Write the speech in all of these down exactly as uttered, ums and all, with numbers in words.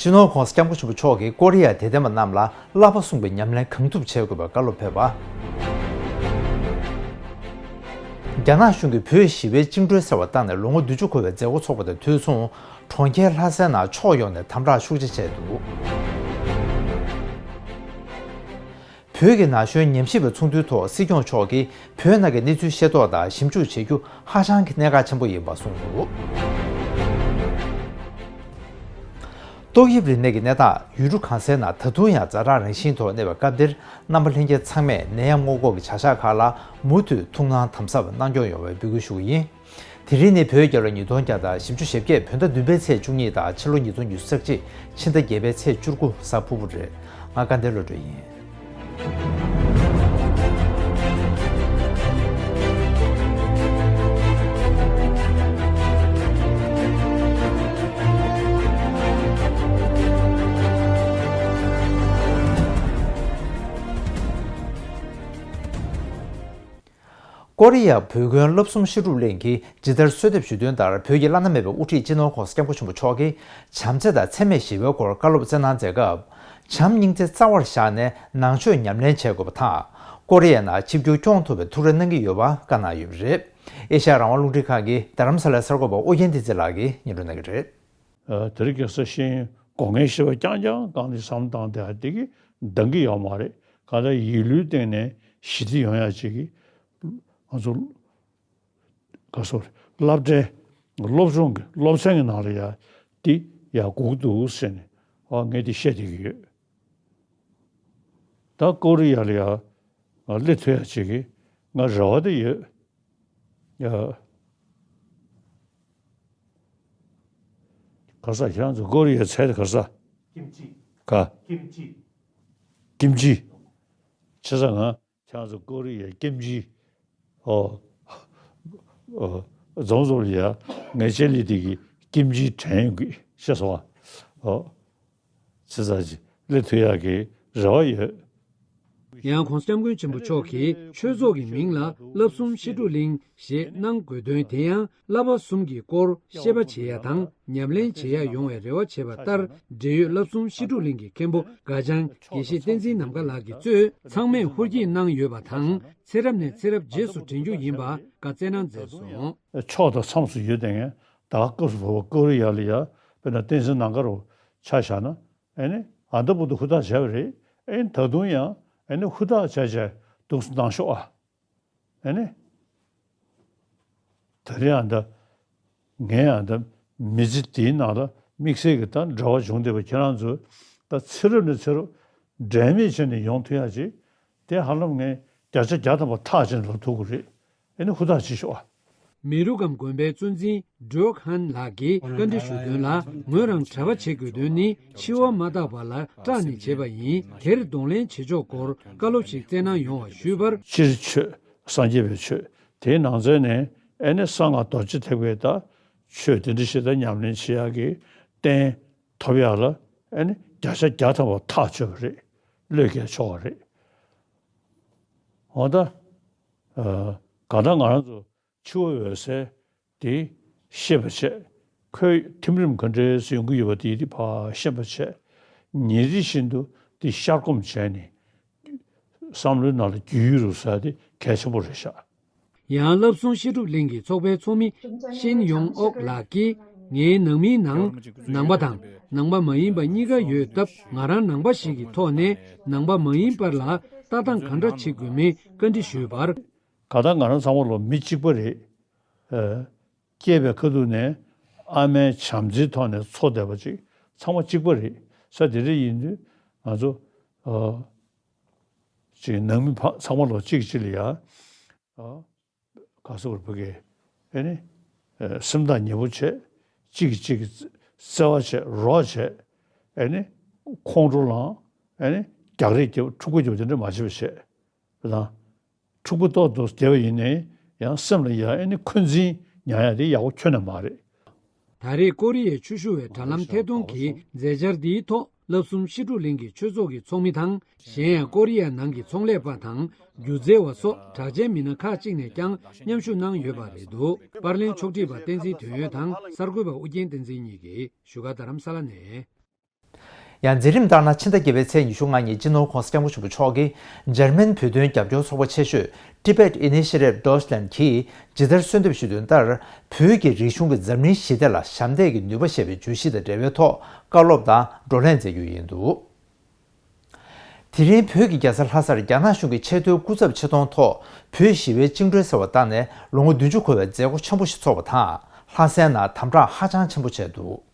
སྤྱི་ནོར་༧གོང་ས་༧སྐྱབས་མགོན་ཆེན་པོ་མཆོག་གིས་ཀོ་རི་ཡ་དད་ལྡན་པ་རྣམས་ལ་བསླབ་པ་གསུམ་གྱི་ཉམས་ལེན་གང་ཐུབ་བྱེད་དགོས་པའི་བཀའ་སློབ་ཕེབས་པ། རྒྱ་ནག་གཞུང་གིས་བོད་ཞི་བའི་བཅིངས་འགྲོལ་ཟེར་བ་བཏང་ནས་ལོ་ངོ་བདུན་ཅུ་འཁོར་བའི་མཛད་སྒོ་འཚོགས་པ་དང་དུས་མཚུངས། གྲོང་ཁྱེར་ལྷ་སའི་ནང་ཕྱོགས་ཡོངས་ནས་དམ་དྲག་ཤུགས་ཆེ་བྱས་འདུག་བོད་ཀྱི་ན་གཞོན་ཉམས་ཞིབ་པའི་ཚོགས་འདུའི་ཐོག་སྲིད་སྐྱོང་མཆོག་གིས་བོད་ནང་གི་གནས་ཚུལ་ཤེས་རྟོགས་དང་ཞིབ་འཇུག་བྱེད་རྒྱུ་ཧ་ཅང་གི་གནད་འགག་ཆེན་པོ་ཡིན་པ་གསུངས་འདུག་ཏོག་དབྱིབས་རིམས་ནད་ཀྱི་གནས་སྟངས་ཡུལ་གྲུ་གང་སའི་ནང་ད་དུང་ཡང་ཛ་དྲག་རང་བཞིན་ཐོག་གནས་པའི་སྐབས་འདིར། རྣམ་པ་ལྷན་རྒྱས་ཚང་མས་ནད་ཡམས་སྔོན་འགོག་གི་བྱ་གཞག་ཁག་ལ་མུ་མཐུད་ཐུགས་སྣང་དམ་ཟབ་གནང་སྐྱོང་ཡོང་བའི་འབོད་སྐུལ་ཞུ་གི་ཡིན། དེ་རིང་ནི་བོད་རྒྱལ་ལོ་ཉིས་སྟོང་བརྒྱ་དང་བཞི་བཅུ་ཞེ་བརྒྱད་བོད་ཟླ་བདུན་པའི་ཚེས་བཅུ་གཉིས་དང་ཕྱི་ལོ་ཉིས་སྟོང་ཉི་ཤུ་རྩ་གཅིག་ཕྱི་ཟླ་བརྒྱད་པའི་ཚེས་བཅུ་དགུ་གཟའ་ཕུར་བུ་རེད། ང་དགའ་ལྡན་བློ་གྲོས་ཡིན། ཀོ་རི་ཡ་བོད་དོན་བསླབ་གསུམ་བཤད་སྒྲུབ་གླིང་གིས་ཇི་ལྟར་གསོལ་འདེབས་ཞུས་དོན་ལྟར། བོད་ཀྱི་བླ་ན་མེད་པའི་དབུ་ཁྲིད་སྤྱི་ནོར་༧གོང་ས་༧སྐྱབས་མགོན་ཆེན་པོ་མཆོག་གིས་བྱམས་བརྩེ་དང་འཚེ་མེད་ཞི་བའི་སྐོར་བཀའ་སློབ་སྩལ་གནང་མཛད་སྐབས། བྱམས་སྙིང་རྗེ་རྩ་བར་བཞག་ནས་ནང་ཆོས་ཉམས་ལེན་བྱེད་དགོས་པ་དང་། ཀོ་རི་ཡའི་ནང་ཆིབས་བསྒྱུར་སྐྱོང་ཐུབ་པའི་ཐུགས་རེ་གནང་གི་ཡོད་པ་བཀའ་གནང་ཡོད་པ་རེད། ཨེ་ཤ་ཡ་རང་དབང་རླུང་འཕྲིན་ཁང་གི་རྡ་རམ་ས་ལའི་གསར་འགོད་པ་ཨོ་རྒྱན་བསྟན་འཛིན་ལགས་ཀྱིས་སྙན་སྒྲོན་གནང་གི་རེད། ཨ། དེ་རིང་ཁ་སང་ཤེས་ཡོན་སྒོ་ངའི་བཤད་པ་རྐྱང་རྐྱང་སྒང་ནས་བསམ་བཏང་དེ་ཧ་དེ་གི་འདང་གི་ཡོད་མ་རེད། གང་ལྟར་ཡིད་བློའི་སྟེང་ནས་ཞི་བདེ་ཡོང་ཡ་ཅིག་གི་ང་ཚོ་ག་སོ་རེད། སློབ་གྲྭའི་སློབ་སྦྱོང་གི་སློབ་ཚན་གྱི་ནང་ལ་ཡ་དེ་ཡ་དགོས་ཀྱི་འདུག་ཟེར་ནས་ཨ་ངས་དེ་བཤད་བསྡད་ཀྱི་ཡོད། ད་ཀོ་རི་ཡ་ལ་ཡ་སླེབས་ཐུབ་ཡ་ཅིག་གི་ང་རེ་བ་དེ་ཡོད། ཡ། ག་ས་ཁྱེད་རང་ཚོ་ཀོ་རི་ཡའི་ཚལ་དེ་ག་ས། ཀིམ་ཅི། ག་ཀིམ་ཅི། ཀིམ་ཅི། བྱས་ཙང་ང་ཁྱེད་རང་ཚོ་ཀོ་རི་ཡའི་ཀིམ་ཅི། ཨོ། ཨོ། རྫོང་རྫོང་ལ་ཡ་ངའི་ལྕེ་ལི་དེ་གི་ཀིམ་ཅི་དྲན་ཡོང་གི་ཤེས་སོང་ཨ། ཨོ། ཚེ་ཚ་ཅིག་སླེབས་ཐུབ་ཡག་གི་རེ་བ་ཡོད། ཡང་༧གོང་ས་༧སྐྱབས་མགོན་ཆེན་པོ་མཆོག་གིས་ཆོས་ཚོགས་ཀྱི་མིང་ལ་བསླབ་གསུམ་བཤད་སྒྲུབ་གླིང་ཞེས་གནང་དགོས་དོན་དེ་ཡང་བསླབ་པ་གསུམ་གྱི་སྐོར་བཤད་པ་བྱེད་ཡ་དང་ཉམས་ལེན་བྱེད་ཡ་ཡོང་བའི་རེ་བ་བྱེད་པ་ལྟར། འབྲེལ་ཡོད་བསླབ་གསུམ་བཤད་སྒྲུབ་གླིང་གི་མཁན་པོ་སྐལ་བཟང་དགེ་བཤེས་བསྟན་འཛིན་ནམ་མཁའ་ལགས་ཀྱིས་གཙོས་ཚང་མས་ཧུར་བསྐྱེད་གནང་ཡོད་པ་དང་། ཚེ་རབས་ནས་ཚེ་རབས་རྗེས་སུ་དྲན་རྒྱུ་ཡིན་པ་བཀའ་སྩལ་གནང་མཛད་སོང་། ཕྱོགས་དང་མཚམས་སུ་ཡོད་དེ་ངས་ད་ག་སྐབས་སུ་བབ་པ་ཀོ་རི་ཡ་ལ་ཡ་དཔེར་ན་བསྟན་འཛིན་ནམ་མཁའ་རུ་ཆ་བཞག་ན། ཨེ་ནི་ཨ་མདའ་བུ་དུ་ཧུར་ཐག་བྱས་པ་རེད། ཨེ་ནི་ད་དུང་ཡང་ཨེ་ནི་ཧུར་ཐག་བྱས་བྱས་འདུག་སེ་གནང་ཤོག་ཨ། ཨེ་ནི་ད་རེས་ཨ་མདའ་ངའི་ཨ་མདའ་མི་ཚེ་འདིའི་ནང་ལ་དམིགས་བསལ་གྱི་ད་འབྲེལ་བ་བྱུང་བསྡད་པ་ཁྱེད་རང་ཚོས་ད་ཚེ་རབས་ནས་ཚེ་རབས་འབྲལ་མེད་བྱས་ནས་ཡོང་ཐུབ་ཡག་ཅིག་དེ་ཧ་ལམ་ངས་བརྒྱ་ཆ་བརྒྱ་ཐམ་པ་ཐག་བཅད་ནས་ལབ་ཐུབ་ཀྱི་རེད། ཨེ་ནི་ཧུར་ཐག་བྱེད་ཤོག་ཨ། མི་རུ་སྒམ་དགོན་པའི་གཙོ་འཛིན་ཌོག་ཧན་ལགས་ཀྱིས་བཀའ་འདྲི་ཞུ་དོན་ལ། ངོས་རང་གྲྭ་པ་བྱེད་དགོས་དོན་ནི་འཆི་བ་མ་བརྟགས་པ་ལ་སྐྲག་ནས་བྱས་པ་ཡིན། དེར་གདོང་ལེན་བྱེད་ཕྱོགས་སྐོར་བཀའ་སློབ་ཞིག་སྩལ་གནང་ཡོང་བ་ཞུས་པར། སྤྱིར་ཆོས་སངས་རྒྱས་པའི་ཆོས་དེའི་ནང་ཚན་ནས་ཨེ་ནི་གསང་སྔགས་རྡོ་རྗེ་ཐེག་པའི་ད་ཆོས་དེ་འདྲ་ཞིག་ད་ཉམས་ལེན་བྱེད་ཡག་གི་རྟེན་ཐོབ་ཡག་ལ་ཨེ་ནི་བརྒྱ་ཆ་བརྒྱ་ཐམ་པ་ཐག་ཆོད་པ་རེད། བློས་འགེལ་ཆོག་པ་རེད། འོ་ད། ཨ། གང་ལྟར་ང་རང་ཚོ་འཆི་བ་འོད་གསལ་དེ་ཤེས་པ་བྱས། ཁོའི་ཐིམ་རིམ་ག་འདྲས་སུ་ཡོང་གི་ཡོད་པ་དེ་དེ་ཕར་ཤེས་པ་བྱས། ཉིན་རེ་བཞིན་དུ་དེ་བཤར་སྒོམ་བྱས་ནས་བསམ་བློའི་ནང་ལ་རྒྱུས་ཡོད་རུ་ཟེར་དེ་གལ་ཆེན་པོ་རེད་ཤག། ཡང་བསླབ་གསུམ་བཤད་སྒྲུབ་གླིང་གི་ཚོགས་པའི་ཚོགས་མི་ཤིན་ཡོང་ཨོག་ལགས་ཀྱིས། ངའི་ནང་མིའི་ནང་ནང་པ་དང་ནང་པ་མ་ཡིན་པ་གཉིས་ཀ་ཡོད་སྟབས། ང་རང་ནང་པ་ཞིག་གི་ཐོག་ནས་ནང་པ་མ་ཡིན་པར་ལ་ལྟ་སྟངས་ག་འདྲ་བྱེད་དགོས་མིན་བཀའ་འདྲི་ཞུས་པར། གང་ལྟར་ང་རང་ཚང་མ་ལོ་མི་གཅིག་པ་རེད། ཨ། སྐྱེས་པའི་ཁ་ཐུག་ནས་ཨ་མའི་བྱམས་བརྩེའི་ཐོག་ནས་འཚོ་བསྡད་པ་ཅིག་ཚང་མ་གཅིག་པ་རེད། ས་དེ་འདྲ་ཡིན་དུས་ང་ཚོ། ཨ། ཅིག་ནང་མི་ཕ་ཚང་མ་ལོ་གཅིག་གཅིག་ལ་ཡ། ཨ། ག་སོ་བར་ཕ་གི། ཨེ་ནི། ཨ། སེམས་ཐག་ཉེ་པོ་བྱས། གཅིག་གིས་གཅིག་གི་བརྩེ་བ་བྱས། རོགས་བྱས། ཨེ་ནི། ཁོང་ཁྲོ་ལངས། ཨེ་ནི། རྒྱག་རེས་རྒྱབ། འཁྲུག་པ་རྒྱབ། དེ་འདྲ་མ་བྱེད་པ་བྱས། དེ་དང་། འཁྲུག་པ་ཏོག་ཏོག་བསྡད་པ་ཡིན་ནའི་ཡང་སེམས་ལ་ཡ་ཨེ་ནི་འཁོན་འཛིན་ཉར་ཡ་དེ་ཡག་པོ་ཁྱོན་ནས་མ་རེད། ད་རེས་ཀོ་རི་ཡའི་ཆོས་ཞུ་བའི་དྲ་ལམ་ཐད་གཏོང་གི་མཛད་འཆར་འདིའི་ཐོག་བསླབ་གསུམ་བཤད་སྒྲུབ་གླིང་གི་ཆོས་ཚོགས་ཀྱི་ཚོགས་མི་དང་། གཞན་ཡང་ཀོ་རི་ཡ་ནང་གི་ཚོང་ལས་པ་དང་སྒྱུ་རྩལ་བ་སོགས་གྲགས་ཅན་མི་སྣ་ཁག་ཅིག་ནས་ཀྱང་མཉམ་ཞུགས་གནང་ཡོད་པ་རེད་འདུག། པར་ལེན་ཕྱོགས་སྒྲིག་པ་བསྟན་འཛིན་དོན་ཡོད་དང་གསར་འགོད་པ་ཨུ་རྒྱན་བསྟན་འཛིན་གཉིས་ཀྱིས་བཞུགས་སྒར་རྡ་རམ་ས་ལ་ནས། ཡང་མཛད་རིམ་ལྟར་ན། ཕྱི་ཟླ་བརྒྱད་པའི་ཚེས་ཉི་ཤུ་ལྔ་ཉིན་སྤྱི་ནོར་༧གོང་ས་༧སྐྱབས་མགོན་ཆེན་པོ་མཆོག་གིས་འཇར་མན་བོད་དོན་རྒྱབ་སྐྱོར་ཚོགས་པ་ཆེ་ཤོས་Tibet Initiative Deutschland གྱིས་ཇི་ལྟར་གསོལ་འདེབས་ཞུས་དོན་ལྟར། བོད་ཀྱི་རིག་གཞུང་གིས་འཛམ་གླིང་ཞི་བདེ་ལ་ཞབས་འདེགས་ཀྱི་ནུས་པ་ཞེས་པའི་བརྗོད་གཞི་དང་འབྲེལ་བའི་ཐོག་བཀའ་སློབ་དང་བགྲོ་གླེང་མཛད་རྒྱུ་ཡིན་འདུག་དེ་རིང་བོད་ཀྱི་རྒྱལ་ས་ལྷ་སར་རྒྱ་ནག་གཞུང་གི་ཆེས་མཐོའི་སྐུ་ཚབ་ཆེད་གཏོང་ཐོག་བོད་ཞི་བའི་བཅིངས་འགྲོལ་ཟེར་བ་བཏང་ནས་ལོ་ངོ་བདུན་ཅུ་འཁོར་བའི་མཛད་སྒོ་ཆེན་པོ་ཞིག་ཚོགས་པ་དང་། ལྷ་སའི་ནང་དམ་དྲག་ཧ་ཅང་ཆེན་པོ་བྱས་འདུག་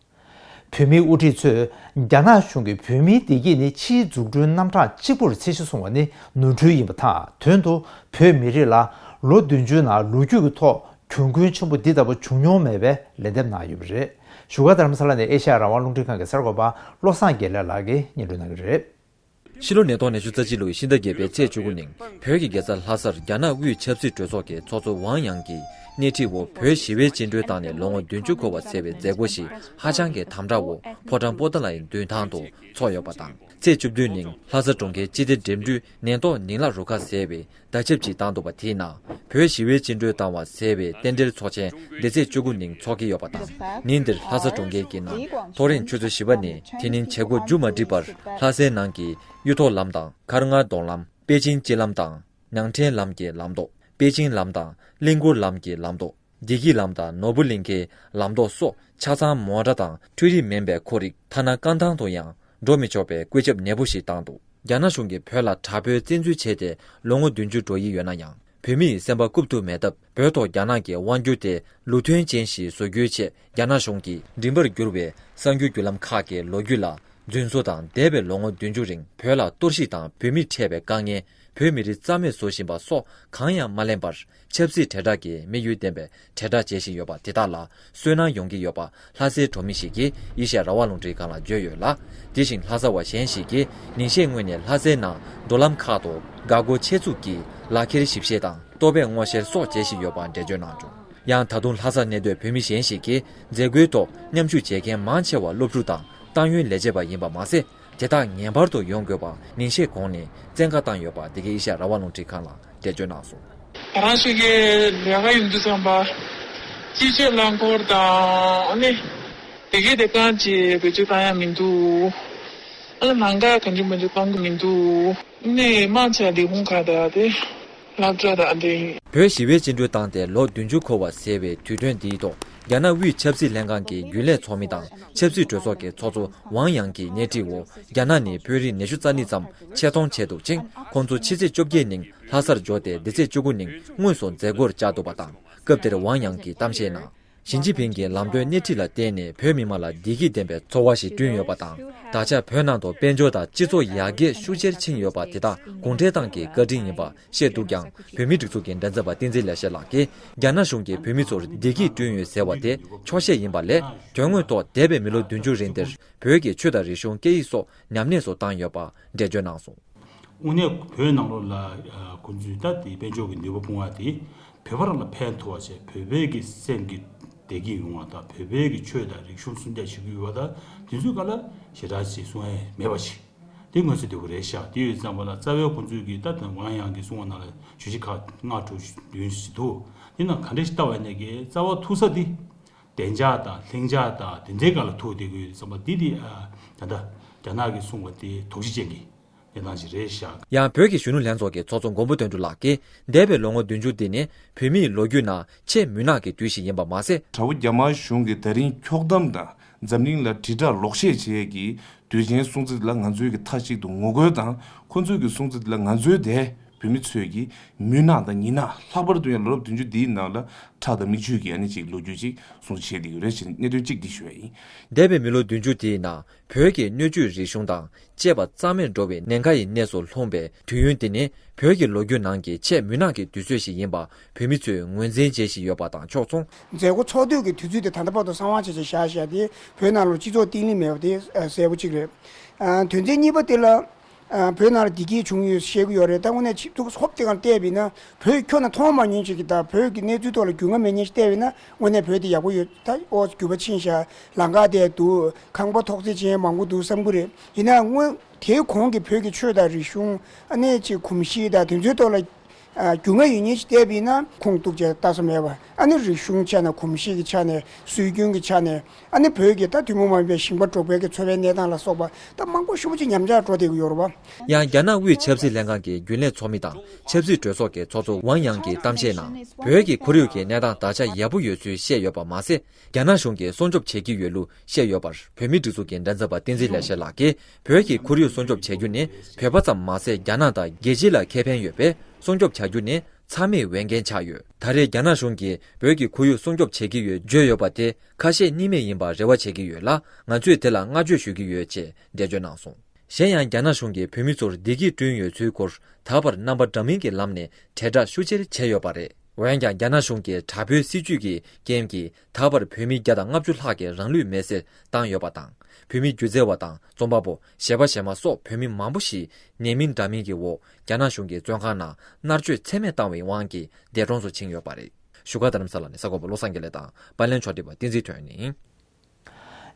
བོད་མིའི་དབུ་ཁྲིད་ཚོས་རྒྱ་ནག་གཞུང་གིས་བོད་མིའི་བདེ་སྐྱིད་ནི་ཕྱིའི་འཛུགས་སྐྲུན་རྣམ་གྲངས་གཅིག་པུར་ཚད་གཞི་བཟུང་བ་ནི་ནོར་འཁྲུལ་ཡིན་པ་དང་། དོན་དུ་བོད་མི་རིགས་ལ་ལོ་བདུན་ཅུའི་ནང་ལོ་རྒྱུས་ཀྱི་ཐོག་གྱོང་གུན་ཆེན་པོ་འདི་ལྟ་བུ་བྱུང་མྱོང་མེད་པའི་ལན་འདེབས་གནང་ཡོད་པ་རེད། བཞུགས་སྒར་རྡ་རམ་ས་ལ་ནས་ཨེ་ཤ་ཡ་རང་དབང་རླུང་འཕྲིན་ཁང་གི་གསར་འགོད་པ་བློ་བཟང་དགེ་ལེགས་ལགས་ཀྱིས་སྙན་སྒྲོན་གནང་གི་རེད། ཕྱི་ལོ་ཉིས་སྟོང་ཉི་ཤུ་རྩ་གཅིག་ལོའི་ཕྱི་ཟླ་བརྒྱད་པའི་ཚེས་བཅུ་དགུ་ཉིན་བོད་ཀྱི་རྒྱལ་ས་ལྷ་སར་རྒྱ་ནག་དབུས་ཆབ་སྲིད་གྲོས་ཚོགས་ཀྱི་ཚོགས་གཙོ་ཝང་དབྱང་གིས་སྣེ་ཁྲིད་འོག་བོད་ཞི་བའི་བཅིངས་འགྲོལ་བཏང་ནས་ལོ་ངོ་བདུན་ཅུ་འཁོར་བ་ཟེར་བའི་མཛད་སྒོ་ཞིག་ཧ་ཅང་གི་དམ་དྲག་འོག་ཕོ་བྲང་པོ་ཏཱ་ལའི་མདུན་ཐང་དུ་ཚོགས་ཡོད་པ་དང་། ཚེས་བཅུ་བདུན་ཉིན་ལྷ་ས་གྲོང་ཁྱེར་སྤྱི་བདེ་འགྲིམ་འགྲུལ་ནད་ཐོག་ཉིང་ལག་རུ་ཁག་ཟེར་བའི་བརྡ་ཁྱབ་ཅིག་བཏང་འདུག་པ། དེའི་ནང་བོད་ཞི་བའི་བཅིངས་འགྲོལ་བཏང་བ་ཟེར་བའི་རྟེན་འབྲེལ་ཚོགས་ཆེན་འདི་ཚེས་བཅུ་དགུ་ཉིན་འཚོགས་ཀྱི་ཡོད་པ་དང་། ཉིན་འདིར་ལྷ་ས་གྲོང་ཁྱེར་གྱི་ནང་ཐོ་རེངས་ཆུ་ཚོད་བཞི་པ་ནས་དེ་ཉིན་བྱེད་སྒོ་མཇུག་མ་སྒྲིལ་བར་ལྷ་སའི་ནང་གི་གཡུ་ཐོག་ལམ་དང་། མཁར་རྔ་གདོང་ལམ། པེ་ཅིང་སྤྱི་ལམ་དང་། ཉང་བྲན་ལམ་གྱི་ལམ་ཐོག་པེ་ཅིང་ལམ་དང་། གླིང་སྐོར་ལམ་གྱི་ལམ་ཐོག་བདེ་སྐྱིད་ལམ་དང་ནོར་བུ་གླིང་ཁའི་ལམ་ཐོག་སོགས་ཆ་ཚང་མོ་ཊ་དང་འཕྲུལ་རིག་མིན་པའི་འཁོར་རིགས། ཐ་ན་བཀའ་ཐང་དུ་ཡང་འགྲོ་མི་ཆོག་པའི་བཀོད་ཁྱབ་ནན་པོ་ཞིག་བཏང་འདུག་རྒྱ་ནག་གཞུང་གིས་བོད་ལ་དྲག་པོའི་བཙན་འཛུལ་བྱས་ཏེ་ལོ་ངོ་བདུན་ཅུ་འགྲོ་ཡི་ཡོད་ན་ཡང་། བོད་མིའི་སེམས་པ་བཀུག་ཐུབ་མེད་སྟབས། བོད་ཐོག་རྒྱ་ནག་གི་དབང་སྒྱུར་དེ་ལུགས་མཐུན་ཅན་ཞིག་བཟོ་རྒྱུའི་ཆེད། རྒྱ་ནག་གཞུང་གིས་འགྲིམ་པར་གྱུར་བའི་གསར་འགྱུར་བརྒྱུད་ལམ་ཁག་གི་ལོ་རྒྱུས་ལ་རྫུན་བཟོ་དང་། འདས་པའི་ལོ་ངོ་བདུན་ཅུ་རིང་བོད་ལ་གཏོར་བཤིག་དང་བོད་མིས་འཕྲད་པའི་དཀའ་ངལ། བོད་མི་རིགས་རྩ་མེད་བཟོ་བཞིན་པ་སོགས་གང་ཡང་མ་ལེན་པར། ཆབ་སྲིད་དྲིལ་བསྒྲགས་ཀྱི་དམིགས་ཡུལ་ལྡན་པའི་དྲིལ་བསྒྲགས་བྱེད་བཞིན་ཡོད་པ་དེ་དག་ལ་སུན་སྣང་ཡོང་གི་ཡོད་པ། ལྷ་སའི་གྲོང་མི་ཞིག་གིས་ཨེ་ཤ་ཡ་རང་དབང་རླུང་འཕྲིན་ཁང་ལ་བརྗོད་ཡོད་ལ། དེ་བཞིན་ལྷ་ས་བ་གཞན་ཞིག་གིས་ཉིན་ཤས་སྔོན་ནས་ལྷ་སའི་ནང་འགྲོ་ལམ་ཁག་ཏུ་འགག་སྒོ་ཆེད་བཙུགས་ཀྱིས་ལག་ཁྱེར་ཞིབ་བཤེར་དང་ལྟོ་ཕད་སྔོག་བཤེར་སོགས་བྱེད་བཞིན་ཡོད་པ་འགྲེལ་བརྗོད་གནང་བྱུང་། ཡང་ད་དུང་ལྷ་སར་གནས་སྡོད་བོད་མི་གཞན་ཞིག་གིས་མཛད་སྒོའི་ཐོག་མཉམ་ཞུགས་བྱེད་མཁན་མང་ཆེ་བ་སློབ་ཕྲུག་དང་ཏང་ཡོན་ལས་བྱེད་པ་ཡིན་པ་མ་ཟད། དེ་དག་ངེས་པར་དུ་ཡོང་དགོས་པ་ཉིན་ཤས་གོང་ནས་བཙན་བཀའ་བཏང་ཡོད་པ་འདི་ག་ཨེ་ཤ་ཡ་རང་དབང་རླུང་འཕྲིན་ཁང་ལ་འགྲེལ་བརྗོད་གནང་སོང་། ང་རང་ཚོ་གི་ལས་ཀ་ཡོང་དུས་ཙམ་པ། སྤྱི་སྤྱོད་རླངས་འཁོར་དང་ཨ་ནི་དེ་གའི་དེ་གང་ཅིག་བེད་སྤྱོད་བཏང་ཡ་མི་འདུག་ཨ་ནི་ལམ་ཁ་གང་ཅི་མང་ཅི་གཏོང་གི་མི་འདུག་ཨ་ནི་མང་ཆེ་བ་ལས་ཁུངས་ཁག་དང་དེ་སློབ་གྲྭ་དང་དེ། བོད་ཞི་བའི་བཅིངས་འགྲོལ་བཏང་སྟེ་ལོ་བདུན་ཅུ་འཁོར་བ་ཟེར་བའི་དུས་སྟོན་འདིའི་ཐོག་རྒྱ་ནག་དབུས་ཆབ་སྲིད་ལྷན་ཁང་གི་རྒྱུན་ལས་ཚོགས་མི་དང་ཆབ་སྲིད་གྲོས་ཚོགས་ཀྱི་ཚོགས་གཙོ་ཝང་དབྱང་གིས་སྣེ་ཁྲིད་འོག་རྒྱ་ནག་ནས་བོད་རིགས་ཉི་ཤུ་རྩ་གཉིས་ཙམ་ཆེད་གཏོང་བྱས་འདུག་ཅིང་། ཁོང་ཚོ་ཕྱི་ཚེས་བཅོ་བརྒྱད་ཉིན་ལྷ་སར་འབྱོར་ཏེ་འདི་ཚེས་བཅུ་དགུ་ཉིན་དངོས་སུ་མཛད་སྒོར་བཅར་འདུག་པ་དང་། སྐབས་དེར་ཝང་དབྱང་གིས་གཏམ་བཤད་ནང་། ཞི་ཅིན་ཕིང་གི་ལམ་སྟོན་སྣེ་ཁྲིད་ལ་བརྟེན་ནས་བོད་མི་མང་ལ་བདེ་སྐྱིད་ལྡན་པའི་འཚོ་བ་ཞིག་བསྐྲུན་ཡོད་པ་དང་། ད་ཆ་བོད་ནང་དུ་དཔལ་འབྱོར་དང་སྤྱི་ཚོགས་ཡར་རྒྱས་ཤུགས་ཆེར་ཕྱིན་ཡོད་པ་དེ་དག་གུང་ཁྲན་ཏང་གི་བཀའ་དྲིན་ཡིན་པ་བཤད་འདུག་ཀྱང་། བོད་མིའི་སྒྲིག་འཛུགས་ཀྱི་མགྲིན་ཚབ་པ་བསྟན་འཛིན་ལེགས་བཤད་ལགས་ཀྱིས། རྒྱ་ནག་གཞུང་གིས་བོད་མི་ཚོར་བདེ་སྐྱིད་བསྐྲུན་ཡོད་ཟེར་བ་དེ་འཁྱོག་བཤད་ཡིན་པ་ལས། དོན་དངོས་ཐོག་འདས་པའི་མི་ལོ་བདུན་ཅུ་རིང་དེར་བོད་ཀྱི་ཆོས་དང་རིག་གཞུང་སྐད་ཡིག་སོགས་ཉམས་དམས་སུ་བཏང་ཡོད་པ་འགྲེལ་བརྗོད་གནང་སོང་། དངོས་གནས་བོད་ནང་ལོགས་ལ་ཁོང་ཚོས་ད་དེ་དཔལ་འབྱོར་གྱི་ནུས་པ་སྤུངས་པ་དེ་བོད་པ་རང་ལ་ཕན་ཐོགས་པ་བྱས། བོད་པའི་གི་སེམས་ཀྱི་བདེ་སྐྱིད་ཡོང་བ་དང་། བོད་པའི་གི་ཆོས་དང་རིག་གཞུང་སྲུང་སྐྱོབ་བྱེད་ཀྱི་ཡོད་པ་དང་། དེ་ཚོའི་སྒང་ལ་ཞེ་དྲག་ཅིག་གསུང་ཡ་མེད་པ་ཞིག་དེ་ངོས་འཛིན་དགོས་རེད་ཤག་དེ་ཡོད་ཙམ་པ་ལ་རྩ་བའི་ཁོང་ཚོའི་གི་ད་དེ་ཝང་དབྱང་གིས་གསུངས་པ་ནང་ལ་བརྗོད་གཞི་ཁག་ལྔ་དྲུག་བདུན་ཞིག་འདུག་དེ་ནང་ག་འདྲ་ཞིག་ལྟ་བ་ཡིན་ན་གི་རྩ་བ་ཐུག་ས་དེ་བདེ་འཇགས་དང་ལྷིང་འཇགས་དང་དེ་འདྲའི་སྒང་ལ་ཐུག་བསྡད་ཀྱི་ཡོད་ཙམ་པ། འདི་དེ་ཨ་ད་ལྟ་རྒྱ་ནག་གིས་གསུངས་པ་དེ་དོགས་གཞི་ཅན་གྱི་གནས་སྟངས་ཤིག་རེད་ཤག་ཡང་བོད་ཀྱི་གཞོན་ནུ་ལྷན་ཚོགས་ཀྱི་ཚོགས་གཙོ་མགོན་པོ་དོན་གྲུབ་ལགས་ཀྱིས། འདས་པའི་ལོ་ངོ་བདུན་ཅུ་འདི་ནི་བོད་མིའི་ལོ་རྒྱུས་ནང་ཆེས་མུན་ནག་གི་དུས་ཤིག་ཡིན་པ་མ་ཟད། དྲག་པོ་རྒྱ་དམར་གཞུང་གིས་ད་རིང་འཁྱོག་བསྡོམས་དང་འཛམ་གླིང་ལ་དྲིལ་བསྒྲགས་ལོག་བཤད་བྱེད་ཡས་ཀྱི་དུས་ཆེན་སྲུང་བརྩི་ལ་ང་ཚོའི་གི་མཐའ་གཅིག་ཏུ་ངོ་རྒོལ་དང་། ཁོ་ཚོའི་གི་སྲུང་བརྩི་ལ་ང་ཚོའི་དེ་བོད་མི་ཚོས་ཀྱི་མུན་ནག་དང་ཉི་ནག་ལྷག་པར་དུ་ཡང་ལོ་རབས་བདུན་ཅུ་འདིའི་ནང་ལ་ཁྲག་དང་མིག་ཆུའི་གི་ཨ་ནི་ཅིག་ལོ་རྒྱུས་ཅིག་སྲུང་བརྩི་བྱས་བསྡད་ཡོད་རེད་ཅེས་གནད་དོན་གཅིག་འདི་ཞུ་ཡ་ཡིན། འདས་པའི་མི་ལོ་བདུན་ཅུ་དེའི་ནང་བོད་ཀྱི་སྣོད་བཅུད་རིག་གཞུང་དང་བཅས་པ་རྩ་མེད་འགྲོ་བའི་ཉེན་ཁ་ཡི་གནས་སུ་ལྷུང་པའི་དུས་ཡུན་འདི་ནི་བོད་ཀྱི་ལོ་རྒྱུས་ནང་གི་ཆེས་མུན་ནག་གི་དུས་ཚོད་ཞིག་ཡིན་པ་བོད་མི་ཚོས་ངོས་འཛིན་བྱེད་བཞིན་ཡོད་པ་དང་ཕྱོགས་མཚུངས། མཛད་སྒོ་ཚོགས་དུས་ཀྱི་དུས་ཚོད་དེ་ད་ལྟ་བར་དུ་གསང་བ་བྱས་བྱས་བཞག་བཞག་དེ་བོད་ནང་ལ་སྤྱི་ཚོགས་བརྟན་ལྷིང་མེད་པ་དེ་གསལ་པོ་གཅིག་རེད། ཨ་དོན་ཚན་གཉིས་པ་དེ་ལ། ཨ་བོད་ནང་ལ་བདེ་སྐྱིད་བྱུང་ཡོད་བཤད་ཀྱི་ཡོད་རེད། ད་དངོས་གནས་ཆིབས་ཐུག་ཧོབ་དེ་གང་བལྟས་པ་ཡིན་ན་བོད་ཁྱོན་ནས་མཐོང་མ་མྱོང་ཅིག་གི་ད་བོད་ཀྱི་གནས་ཚུལ་ཐོག་ལ་རྒྱུས་མངའ་མེད་མཁན་ཞིག་བལྟས་པ་ཡིན་ན་དངོས་གནས་བོད་དེ་ཡག་པོ་ཡོད། ད་ཨོ་འགྱུར་བ་ཕྱིན་ཤག་ལམ་ཁ་བདེ་འདུག་ཁང་པ་ཐོག་བརྩེགས་ཅན་མང་པོ་འདུག་བསམ་གྱི་རེད། ཡིན་ནའང་དངོས་དེའི་གོང་གི་བོད་ཀྱི་ཆོས་དང་རིག་གཞུང་ཨ་ནེ་ཅིག་གོམས་གཤིས་དང་དེ་ཚོའི་ཐོག་ལ་ ཨ། རྒྱུས་མངའ་ཡོད་མཁན་ཞིག་བལྟས་པ་ཡིན་ན་ཁུངས་གཏུགས་བྱས་ལྟ་ས་མེད་པ། ཨ་ནི་རིག་གཞུང་ཆ་ནས་གོམས་གཤིས་ཀྱི་ཆ་ནས་སྲོལ་རྒྱུན་གྱི་ཆ་ནས་ཨ་ནི་བོད་ཀྱི་ད་ཐུན་མོང་མ་ཡིན་པའི་ཞིང་པ་འབྲོག་པའི་གི་འཚོ་བའི་གནས་སྟངས་ལ་སོགས་པ་ད་མང་པོ་ཞེ་པོ་ཅིག་ཉམས་ཆག་འགྲོ་བསྡད་ཀྱི་ཡོད་རེད་པ། ཡང་རྒྱ་ནག་དབུས་ཆབ་སྲིད་ལྷན་ཁང་གི་རྒྱུན་ལས་ཚོགས་མི་དང་ཆབ་སྲིད་གྲོས་ཚོགས་ཀྱི་ཚོགས་གཙོ་ཝང་དབྱང་གིས་གཏམ་བཤད་ནང་བོད་ཀྱི་ཁོར་ཡུག་གི་གནས་སྟངས་ད་ཆ་ཡག་པོ་ཡོད་ཚུལ་བཤད་ཡོད་པ་མ་ཟད། རྒྱ་ནག་གཞུང་གིས་སྲུང་སྐྱོབ་བྱེད་ཀྱི་ཡོད་ལུགས་བཤད་ཡོད་པར། བོད་མིའི་སྒྲིག་འཛུགས་ཀྱི་མགྲིན་ཚབ་པ་བསྟན་འཛིན་ལེགས་བཤད་ལགས་ཀྱིས། བོད་ཀྱི་ཁོར་ཡུག་སྲུང་སྐྱོབ་བྱེད་རྒྱུ་ནི་བོད་པ་ཙམ་མ་ཟད། རྒྱ་ནག་དང་རྒྱལ་སྤྱི་ལ་ཁེ་ཕན་ཡོད་པས། སྲུང་སྐྱོབ་བྱ་རྒྱུ་ནི་མཚམས་མེད་འོས་འགན་ཆགས་ཡོད། ད་རེས་རྒྱ་ནག་གཞུང་གིས་བོད་ཀྱི་ཁོར་ཡུག་སྲུང་སྐྱོབ་བྱེད་ཀྱི་ཡོད་བརྗོད་ཡོད་པ་དེ་ཁ་ཤས་གཉིས་མེད་ཡིན་པར་རེ་བ་བྱེད་ཀྱི་ཡོད་ལ། ང་ཚོས་དེ་ལ་བསྔགས་བརྗོད་ཞུ་གི་ཡོད་ཅེས་འགྲེལ་བརྗོད་གནང་སོང་། གཞན་ཡང་། རྒྱ་ནག་གཞུང་གིས་བོད་མི་ཚོར་བདེ་སྐྱིད་བསྐྲུན་ཡོད་ཚུལ་སྐོར། ད་བར་རྣམ་པ་འདྲ་མིན་གྱི་ལམ་ནས་དྲིལ་བསྒྲགས་ཤུགས་ཆེར་བྱས་ཡོད་པ་རེད། འོན་ཀྱང་། རྒྱ་ནག་གཞུང་གི་དྲག་པོའི་སྲིད་ཇུས་ཀྱི་རྐྱེན་གྱིས། ད་བར་བོད་མི་བརྒྱ་དང་ལྔ་བཅུ་ལྷག་གིས་རང་ལུས་མེར་སྲེག་བཏང་ཡོད་པ་དང་། བོད་མི་སྒྱུ་རྩལ་བ་དང་རྩོམ་པ་པོ། གཞས་པ་གཞས་མ་སོགས་བོད་མི་མང་པོ་ཞིག་ཉེས་མིང་འདྲ་མིན་གྱི་འོག་རྒྱ་ནག་གཞུང་གི་བཙོན་ཁང་ནང་མནར་གཅོད་ཚད་མེད་བཏང་བའི་དབང་གིས་འདས་གྲོངས་སུ་ཕྱིན་ཡོད་པ་རེད། བཞུགས་སྒར་རྡ་རམ་ས་ལ་ནས་གསར་འགོད་པ་བློ་བཟང་དགེ་ལེགས་དང་། པར་ལེན་ཕྱོགས་སྒྲིག་པ་བསྟན་འཛིན་ཐོན་ཡིན།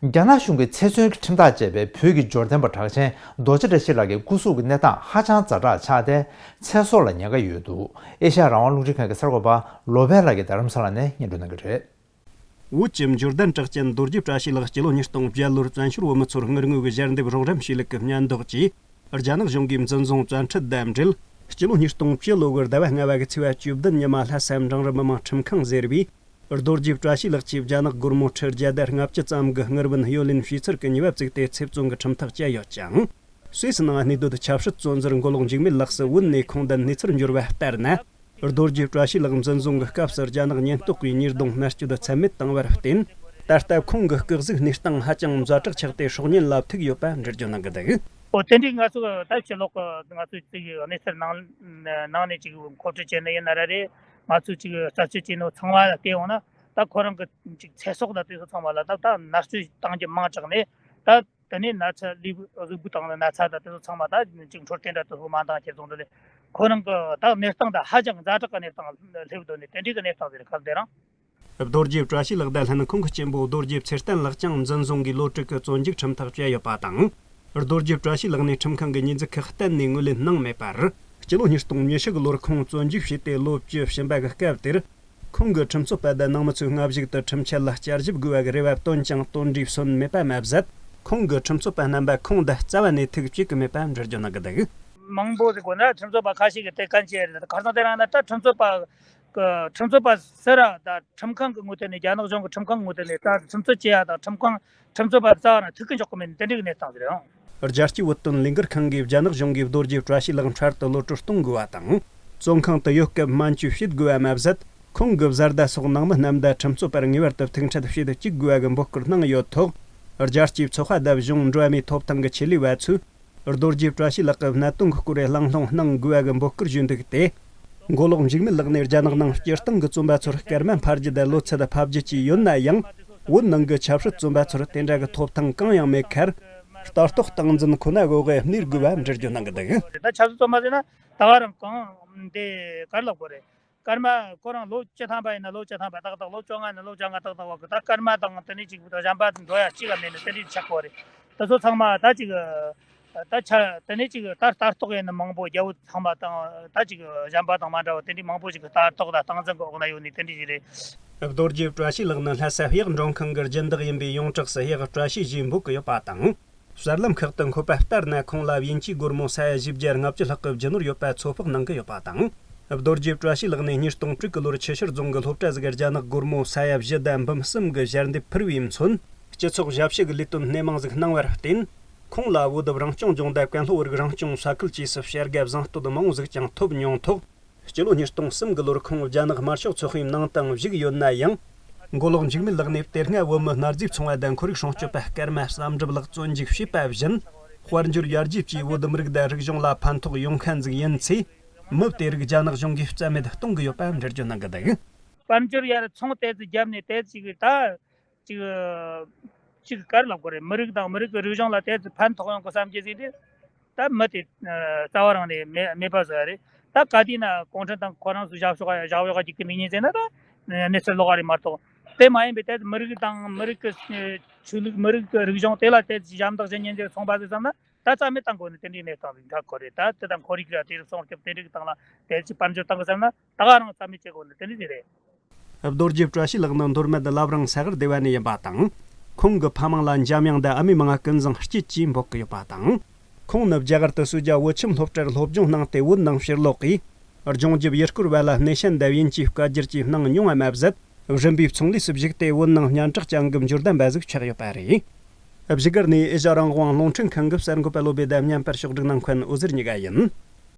རྒྱ་ནག་གཞུང་གིས་ཚེ་བཙོན་གྱི་ཁྲིམས་ཐག་བཅད་པའི་བོད་ཀྱི་འབྱོར་ལྡན་པ་གྲགས་ཅན་རྡོ་རྗེ་བཀྲ་ཤིས་ལགས་ཀྱི་སྐུ་གཟུགས་ཀྱི་གནས་སྟངས་ཧ་ཅང་ཛ་དྲག་ཆགས་ཏེ་ཚེ་སྲོག་ལ་ཉེན་ཁ་ཡོད་འདུག་ཨེ་ཤ་ཡ་རང་དབང་རླུང་འཕྲིན་ཁང་གི་གསར་འགོད་པ་ལོ་པཎ་ལགས་ཀྱིས་རྡ་རམ་ས་ལ་ནས་སྙན་སྒྲོན་གནང་གི་རེད། བོད་ཀྱི་འབྱོར་ལྡན་གྲགས་ཅན་རྡོ་རྗེ་བཀྲ་ཤིས་ལགས་སྤྱི་ལོ་ཉིས་སྟོང་བརྒྱད་ལོར་བཙན་བྱོལ་བོད་མི་ཚོར་དངུལ་དངོས་ཀྱི་ཞལ་འདེབས་རོགས་རམ་བྱས་ལུགས་ཀྱི་སྙན་ཐོ་བཅས་རྒྱ་ནག་གཞུང་གིས་འཛིན་བཟུང་བཙན་ཁྲིད་དང་འབྲེལ། སྤྱི་ལོ་ཉིས་སྟོང་བཅུ་ལོ་གི་ཟླ་བ་ལྔ་པ་གི་ཚེས་པ་བཅུ་བདུན་ཉི་མ་ལྷ་ས་འབྲིང་རིམ་མི་དམངས་ཁྲིམས་ཁང་ཟེར་བས། རྡོ་རྗེ་བཀྲ་ཤིས་ལགས་ཀྱིས་རྒྱ་ནག་སྒོར་མོ་ཁྲི་བརྒྱད་དང་ལྔ་བཅུ་ཙམ་གྱི་དངུལ་བུན་གཡོ་ལེན་བྱས་ཚུལ་གྱི་ཉེས་པ་བཙུགས་ཏེ་ཚེ་བཙོན་གྱི་ཁྲིམས་ཐག་བཅད་ཡོད་ཅིང་། སུད་སི་ནང་གནས་སྡོད་ཆབ་སྲིད་བཙོན་ཟུར་མགོ་ལོག་འཇིགས་མེད་ལགས་སུ་བོད་ནས་ཁུངས་ལྡན་གནས་ཚུལ་འབྱོར་བ་ལྟར་ན། རྡོ་རྗེ་བཀྲ་ཤིས་ལགས་འཛིན་བཟུང་གི་སྐབས་སུ་རྒྱ་ནག་ཉེན་རྟོག་པས་ཉེས་རྡུང་མནར་གཅོད་ཚད་མེད་བཏང་བར་བརྟེན། ད་ལྟ་ཁོང་གི་སྐུ་གཟུགས་གནས་སྟངས་ཧ་ཅང་ཛ་དྲག་ཆགས་ཏེ་སྲོག་ཉེན་ལ་ཐུག་ཡོད་པ་འགྲེལ་བརྗོད་གནང་གི་འདུག་ཨོ་དེ་འདྲའི་ང་ཚོ་ད་ཕྱི་ལོགས་ཀྱི་ང་ཚོ་ཅིག་གནས་ཚུལ་ནང་ནང་ནས་ཅིག་མཁོ་སྤྲོད་བྱས་ནི་ཡིན་ན་ར་རེད། ང་ཚོས་ཅིག་རྩད་གཅོད་བྱས་ནོ་ཚང་མ་ལ་བལྟས་ཡོང་ན་ད་ཁོ་རང་གི་ཅིག་ཚེ་སྲོག་དང་དེ་ཚོ་ཚང་མ་ལ་ད་ད་མནར་གཅོད་བཏང་རྒྱུ་མང་དྲགས་ནས་ད་དེ་ནས་ན་ཚ་ལུས་གཟུགས་པོ་དང་ན་ཚ་དང་དེ་ཚོ་ཚང་མ་ད་ཅིག་འཕྲོད་བསྟེན་འདྲ་དེ་ཚོ་མ་འདང་ཁྱེར་སོང་དུས་ལས་ཁོ་རང་གི་ད་གནས་སྟངས་ད་ཧ་ཅང་ཛ་དྲག་གི་གནས་སྟངས་སླེབས་འདུག་ནས་དེ་འདྲའི་གི་གནས་སྟངས་ཟེར་ག་དེ་རང་། རྡོ་རྗེ་བཀྲ་ཤིས་ལགས་དང་ལྷན་ཁོང་གི་གཅེན་པོ་རྡོ་རྗེ་ཚེ་བརྟན་ལགས་ཀྱང་འཛིན་བཟུང་གིས་ལོ་དྲུག་གི་བཙོན་འཇུག་ཁྲིམས་ཐག་བཅད་ཡོད་པ་དང་། རྡོ་རྗེ་བཀྲ་ཤིས་ལགས་ནས་ཁྲིམས་ཁང་གི་ཉེས་འཛུགས་ཁག་གཏན་ནས་ངོས་ལེན་གནང་མེད་པར། སྤྱི་ལོ་ཉིས་སྟོང་ཉི་ཤུ་གི་ལོར་ཁོང་བཙོན་འཇུག་བྱས་ཏེ་ལོ་བཅུ་ཕྱིན་པ་གི་སྐབས་དེར། ཁོང་གི་ཁྲིམས་རྩོད་པ་དང་ནང་མི་ཚོས་སྔ་གཞུག་ཏུ་ཁྲིམས་ཆད་ལ་བསྐྱར་ཞིབ་དགོས་པ་གི་རེ་བ་བཏོན་ཀྱང་བཏོན་འབྲས་སོན་མེད་པ་མ་ཟད། ཁོང་གི་ཁྲིམས་རྩོད་པ་རྣམ་པ་ཁོང་དང་རྩ་བ་ནས་ཐུག་བཅུག་གི་མེད་པ་འགྲེལ་བརྗོད་གནང་གི་འདུག་མང་པོ་ཟིག་གོ་ན་ཁྲིམས་རྩོད་པ་ཁ་ཤས་ཀྱིས་དེ་གན་བྱས་རེད། ཁ་སང་དེ་རིང་ན་ད་ཁྲིམས་རྩོད་པ་གི་ཁྲིམས་རྩོད་པ་ཟེར་ར་ད་ཁྲིམས་ཁང་གི་ངོས་ཐད་ནས་རྒྱ་ནག་གཞུང་གི་ཁྲིམས་ཁང་གི་ངོས་ཐད་ནས་ད་ཁྲིམས་རྩོད་བྱེད་ཡ་དང་ཁྲིམས་ཁང་ཁྲིམས་རྩོད་པ་རྩ་བ་ནས་ཐུག་གི་འཇོག་གི་མེད་ནི་དེ་འདྲའི་གནས་སྟངས་ཟིག་རེད་ཨང་། རྒྱལ་སྤྱིའི་བོད་དོན་ལས་འགུལ་ཁང་གིས་རྒྱ་ནག་གཞུང་གིས་རྡོ་རྗེ་བཀྲ་ཤིས་ལགས་འཕྲལ་དུ་གློད་གྲོལ་གཏོང་དགོས་པ་དང་། བཙོན་ཁང་དུ་ཡོད་སྐབས་སྨན་བཅོས་བྱེད་དགོས་པ་མ་ཟད། ཁོང་གི་བཟའ་ཟླ་སོགས་ནང་མི་རྣམས་དང་ཁྲིམས་རྩོད་པར་ངེས་པར་དུ་ཐུག་འཕྲད་བྱེད་བཅུག་དགོས་པ་གི་འབོད་སྐུལ་གནང་ཡོད་ཐོག་རྒྱལ་སྤྱིའི་ཚོགས་པ་དང་གཞུང་འགྲོ་བ་མིའི་ཐོབ་ཐང་གི་ཆེད་ལས་པ་ཚོས། རྡོ་རྗེ་བཀྲ་ཤིས་ལགས་ཀྱི་གནད་དོན་གྱི་སྐོར་གླེང་སློང་གནང་དགོས་པ་གི་འབོད་སྐུལ་ཞུས་འདུག་སྟེ། མགོ་ལོག་འཇིགས་མེད་ལགས་ནས་རྒྱ་ནག་ནང་སྤྱིར་བཏང་གི་བཙོན་པ་ཚོར་སྐར་མ་འཕར་རྒྱུ་དང་ལོ་ཚད་འཕར་རྒྱུ་བཅས་ཡོད་ན་ཡང་། བོད་ནང་གི་ཆབ་སྲིད་བཙོན་པ་ཚོར་དེ་འདྲ་གི་ཐོབ་ཐང་གང་ཡང་མེད་ཁར། ལྟ་རྟོག་སྟངས་འཛིན་ཁོ་ན་འོག་གནས་དགོས་པ་འགྲེལ་བརྗོད་གནང་གི་འདུག་ད་ཆབ་སྲིད་བཙོན་པ་ཟེར་ན་ད་ག་རང་གང་འདི་གར་ལབ་དགོས་རེད། སྐར་མ་ཁོ་རང་ལོ་བཅུ་ཐམ་པ་ཡིན་ན་ལོ་བཅུ་ཐམ་པ་ཏག་ཏག་ལོ་བཅོ་ལྔ་ཡིན་ན་ལོ་བཅོ་ལྔ་ཏག་ཏག་བ་གི་ད་སྐར་མ་དང་དེ་ནས་ཅིག་གཞན་པ་འགྲོ་ཡ་གཅིག་ལ་མེད་ནི་དེ་འདྲའི་ཆགས་པ་རེད། དེ་ཚོ་ཚང་མ་ད་ཅིག་ད་ཆ་དེ་ནས་ཅིག་ད་ལྟ་རྟོག་ཡིན་ནི་མང་པོ་རྒྱ་བོད་ཚང་མ་དང་ད་ཅིག་གཞན་པ་དང་མ་འདྲ་བ་དེ་འདྲའི་མང་པོ་ཅིག་གི་ལྟ་རྟོག་དང་སྟངས་འཛིན་གི་འོག་ན་ཡོད་ནི་དེ་འདྲའི་ཞིག་རེད། རྡོ་རྗེ་བཀྲ་ཤིས་ལགས་ནི་ལྷ་ས་གཡག་མགྲོན་ཁང་གི་སྦྱིན་བདག་ཡིན་པའི་ཡོངས་གྲགས་སུ་གཡག་བཀྲ་ཤིས་ཞེས་འབོད་ཀྱི་ཡོད་པ་དང་། གསར་ལམ་ཁག་ཏུ་འཁོད་པ་ལྟར་ན་ཁོང་ལ་དབྱིན་ཇིའི་སྒོར་མོ་ས་ཡ་བཞི་བརྒྱ་ལྔ་བཅུ་ལྷག་གི་རྒྱུ་ནོར་ཡོད་པ་ཚོད་དཔག་གནང་གི་ཡོད་པ་དང་། རྡོ་རྗེ་བཀྲ་ཤིས་ལགས་ནས་ཉིས་སྟོང་དྲུག་གི་ལོར་ཆུ་ཤུར་རྫོང་གི་སློབ་གྲྭ་ཟིག་གི་རྒྱ་ནག་སྒོར་མོ་ས་ཡ་བཞི་དང་འབུམ་གསུམ་གྱི་ཞལ་འདེབས་ཕུལ་བའི་མཚོན། སྤྱི་ཚོགས་ཞབས་ཞུ་གི་ལས་དོན་སྣེ་མང་ཟིག་གནང་བར་བརྟེན། ཁོང་ལ་བོད་རང་སྐྱོང་ལྗོངས་དང་ཀན་ལྷོ་བོད་རིགས་རང་སྐྱོང་ས་ཁུལ་བཅས་སུ་བྱ་དགའ་བཟང་བསྟོད་མང་བོ་ཟིག་ཀྱང་ཐོབ་མྱོང་ཐོག་སྤྱི་ལོ་ཉིས་སྟོང་གསུམ་གི་ལོར་ཁོང་རྒྱ་ནག་དམར་ཤོག་ཚོགས་པའི་ནང་དུ་བཞུགས་ཡོད་ན་ཡང་། མགོ་ལོག་འཇིགས་མེད་ལགས་ནས་དེ་སྔ་བོད་མི་དམར་མཛེས་ཚོང་པ་དང་ཁོར་ཡུག་སྲུང་སྐྱོབ་པ་སྐར་མ་བསམ་གྲུབ་ལགས་བཙོན་འཇུག་བྱས་པ་བཞིན། དཔལ་འབྱོར་ཡར་རྒྱས་ཀྱིས་བོད་མི་རིགས་དང་རིག་གཞུང་ལ་ཕན་ཐོགས་ཡོང་མཁན་ཟིག་ཡིན་ཚེ། མི་དེ་རིགས་རྒྱ་ནག་གཞུང་གིས་རྩ་མེད་གཏོང་གི་ཡོད་པ་འགྲེལ་བརྗོད་གནང་གི་འདུག་དཔལ་འབྱོར་ཡར་ཚོང་དེ་ཚོ་བརྒྱབ་ནས་དེ་ཅིག་ད། ཅིག་ཅིག་ག་རེ་ལབ་དགོས་རེད། མི་རིགས་དང་མི་རིགས་ཀྱི་རིག་གཞུང་ལ་དེ་ཚོ་ཕན་ཐོགས་ཡོང་གི་བསམ་གྱི་ཟིན་ཏེ། ད་མི་དེ་རྩ་བ་རང་ནས་མེད་མེད་པ་བཟོ་ཡ་རེད། ད་ག་དུས་ན་གུང་ཁྲན་ཏང་ཁོ་རང་ཚོ་བཞག་ཕྱོགས་བཞག་ཕྱོགས་ཀྱི་ཀི་མིག་ཉིན་ཟེར་ན་ད་གནས་ཚུལ་ལོགས་ཀ་རེད་མ་གཏོགས། དེ་མ་ཡིན་པའི་དེ་ཚོ་མི་རིགས་དང་མི་རིགས་ཀྱི་ཆོས་ལུགས་མི་རིགས་ཀྱི་རིག་གཞུང་དེ་ལ་དེ་ཞབས་འདེགས་ཞུ་ཉིན་ཟེར་སོང་པ་ཟེར་བསམ་ན། ད་རྩ་མེད་བཏང་དགོས་ནི་དེ་འདྲའི་གནས་སྟངས་ཟིག་འགག་གོ་རེད། ད་དེ་དང་ཁོར་ཡུག་ལ་དེ་རིགས་སྲུང་སྐྱོབ་དེ་འདྲའི་སྟེང་ལ་དེ་ཅི་དཔལ་འབྱོར་བཏང་གི་བསམ་ན་ད་ག་རང་རྩ་མེད་བྱེད་དགོས་ནི་དེ་འདྲ་ཟིག་རེད། རྡོ་རྗེ་བཀྲ་ཤིས་ལགས་ནི་མདོ་སྨད་བླ་བྲང་ས་གར་སྡེ་བ་ནས་ཡིན་པ་དང་། ཁོང་གི་ཕ་མ་ལ་འཇམ་དབྱངས་འདི་ཨ་མའི་མིང་ང་ཀུན་བཟང་སྐྱིད་ཅེས་འབོད་ཀྱི་ཡོད་པ་དང་། ཁོང་ནི་རྒྱ་གར་དུ་སུ་ཇཱ་བོད་ཁྱིམ་སློབ་གྲྭར་སློབ་སྦྱོང་གནང་སྟེ་བོད་ནང་ཕྱིར་ལོག་གིས། སྦྱོང་རྒྱབ་ཡུལ་སྐོར་བ་ལ་སྣེ་ཤན་འདེབས་ཡིན་གྱི་བཀའ་བསྒྱུར་གྱི་སྣང་མྱོང་བ་མ་ཟད། རིམ་པས་ཚོང་ལས་སུ་ཞུགས་ཏེ་བོད་ནང་སྙན་གྲགས་ཅན་གྱི་འབྱོར་ལྡན་པ་ཟིག་ཆགས་ཡོད་པ་རེད། བཞུགས་སྒར་ནས་ཨེ་ཤ་རང་དབང་རླུང་འཕྲིན་ཁང་གི་གསར་འགོད་པ་བློ་བྷེ་དང་བརྙན་པར་ཕྱོགས་སྒྲིག་གནང་མཁན་འོད་ཟེར་གཉིས་ཀ་ཡིན།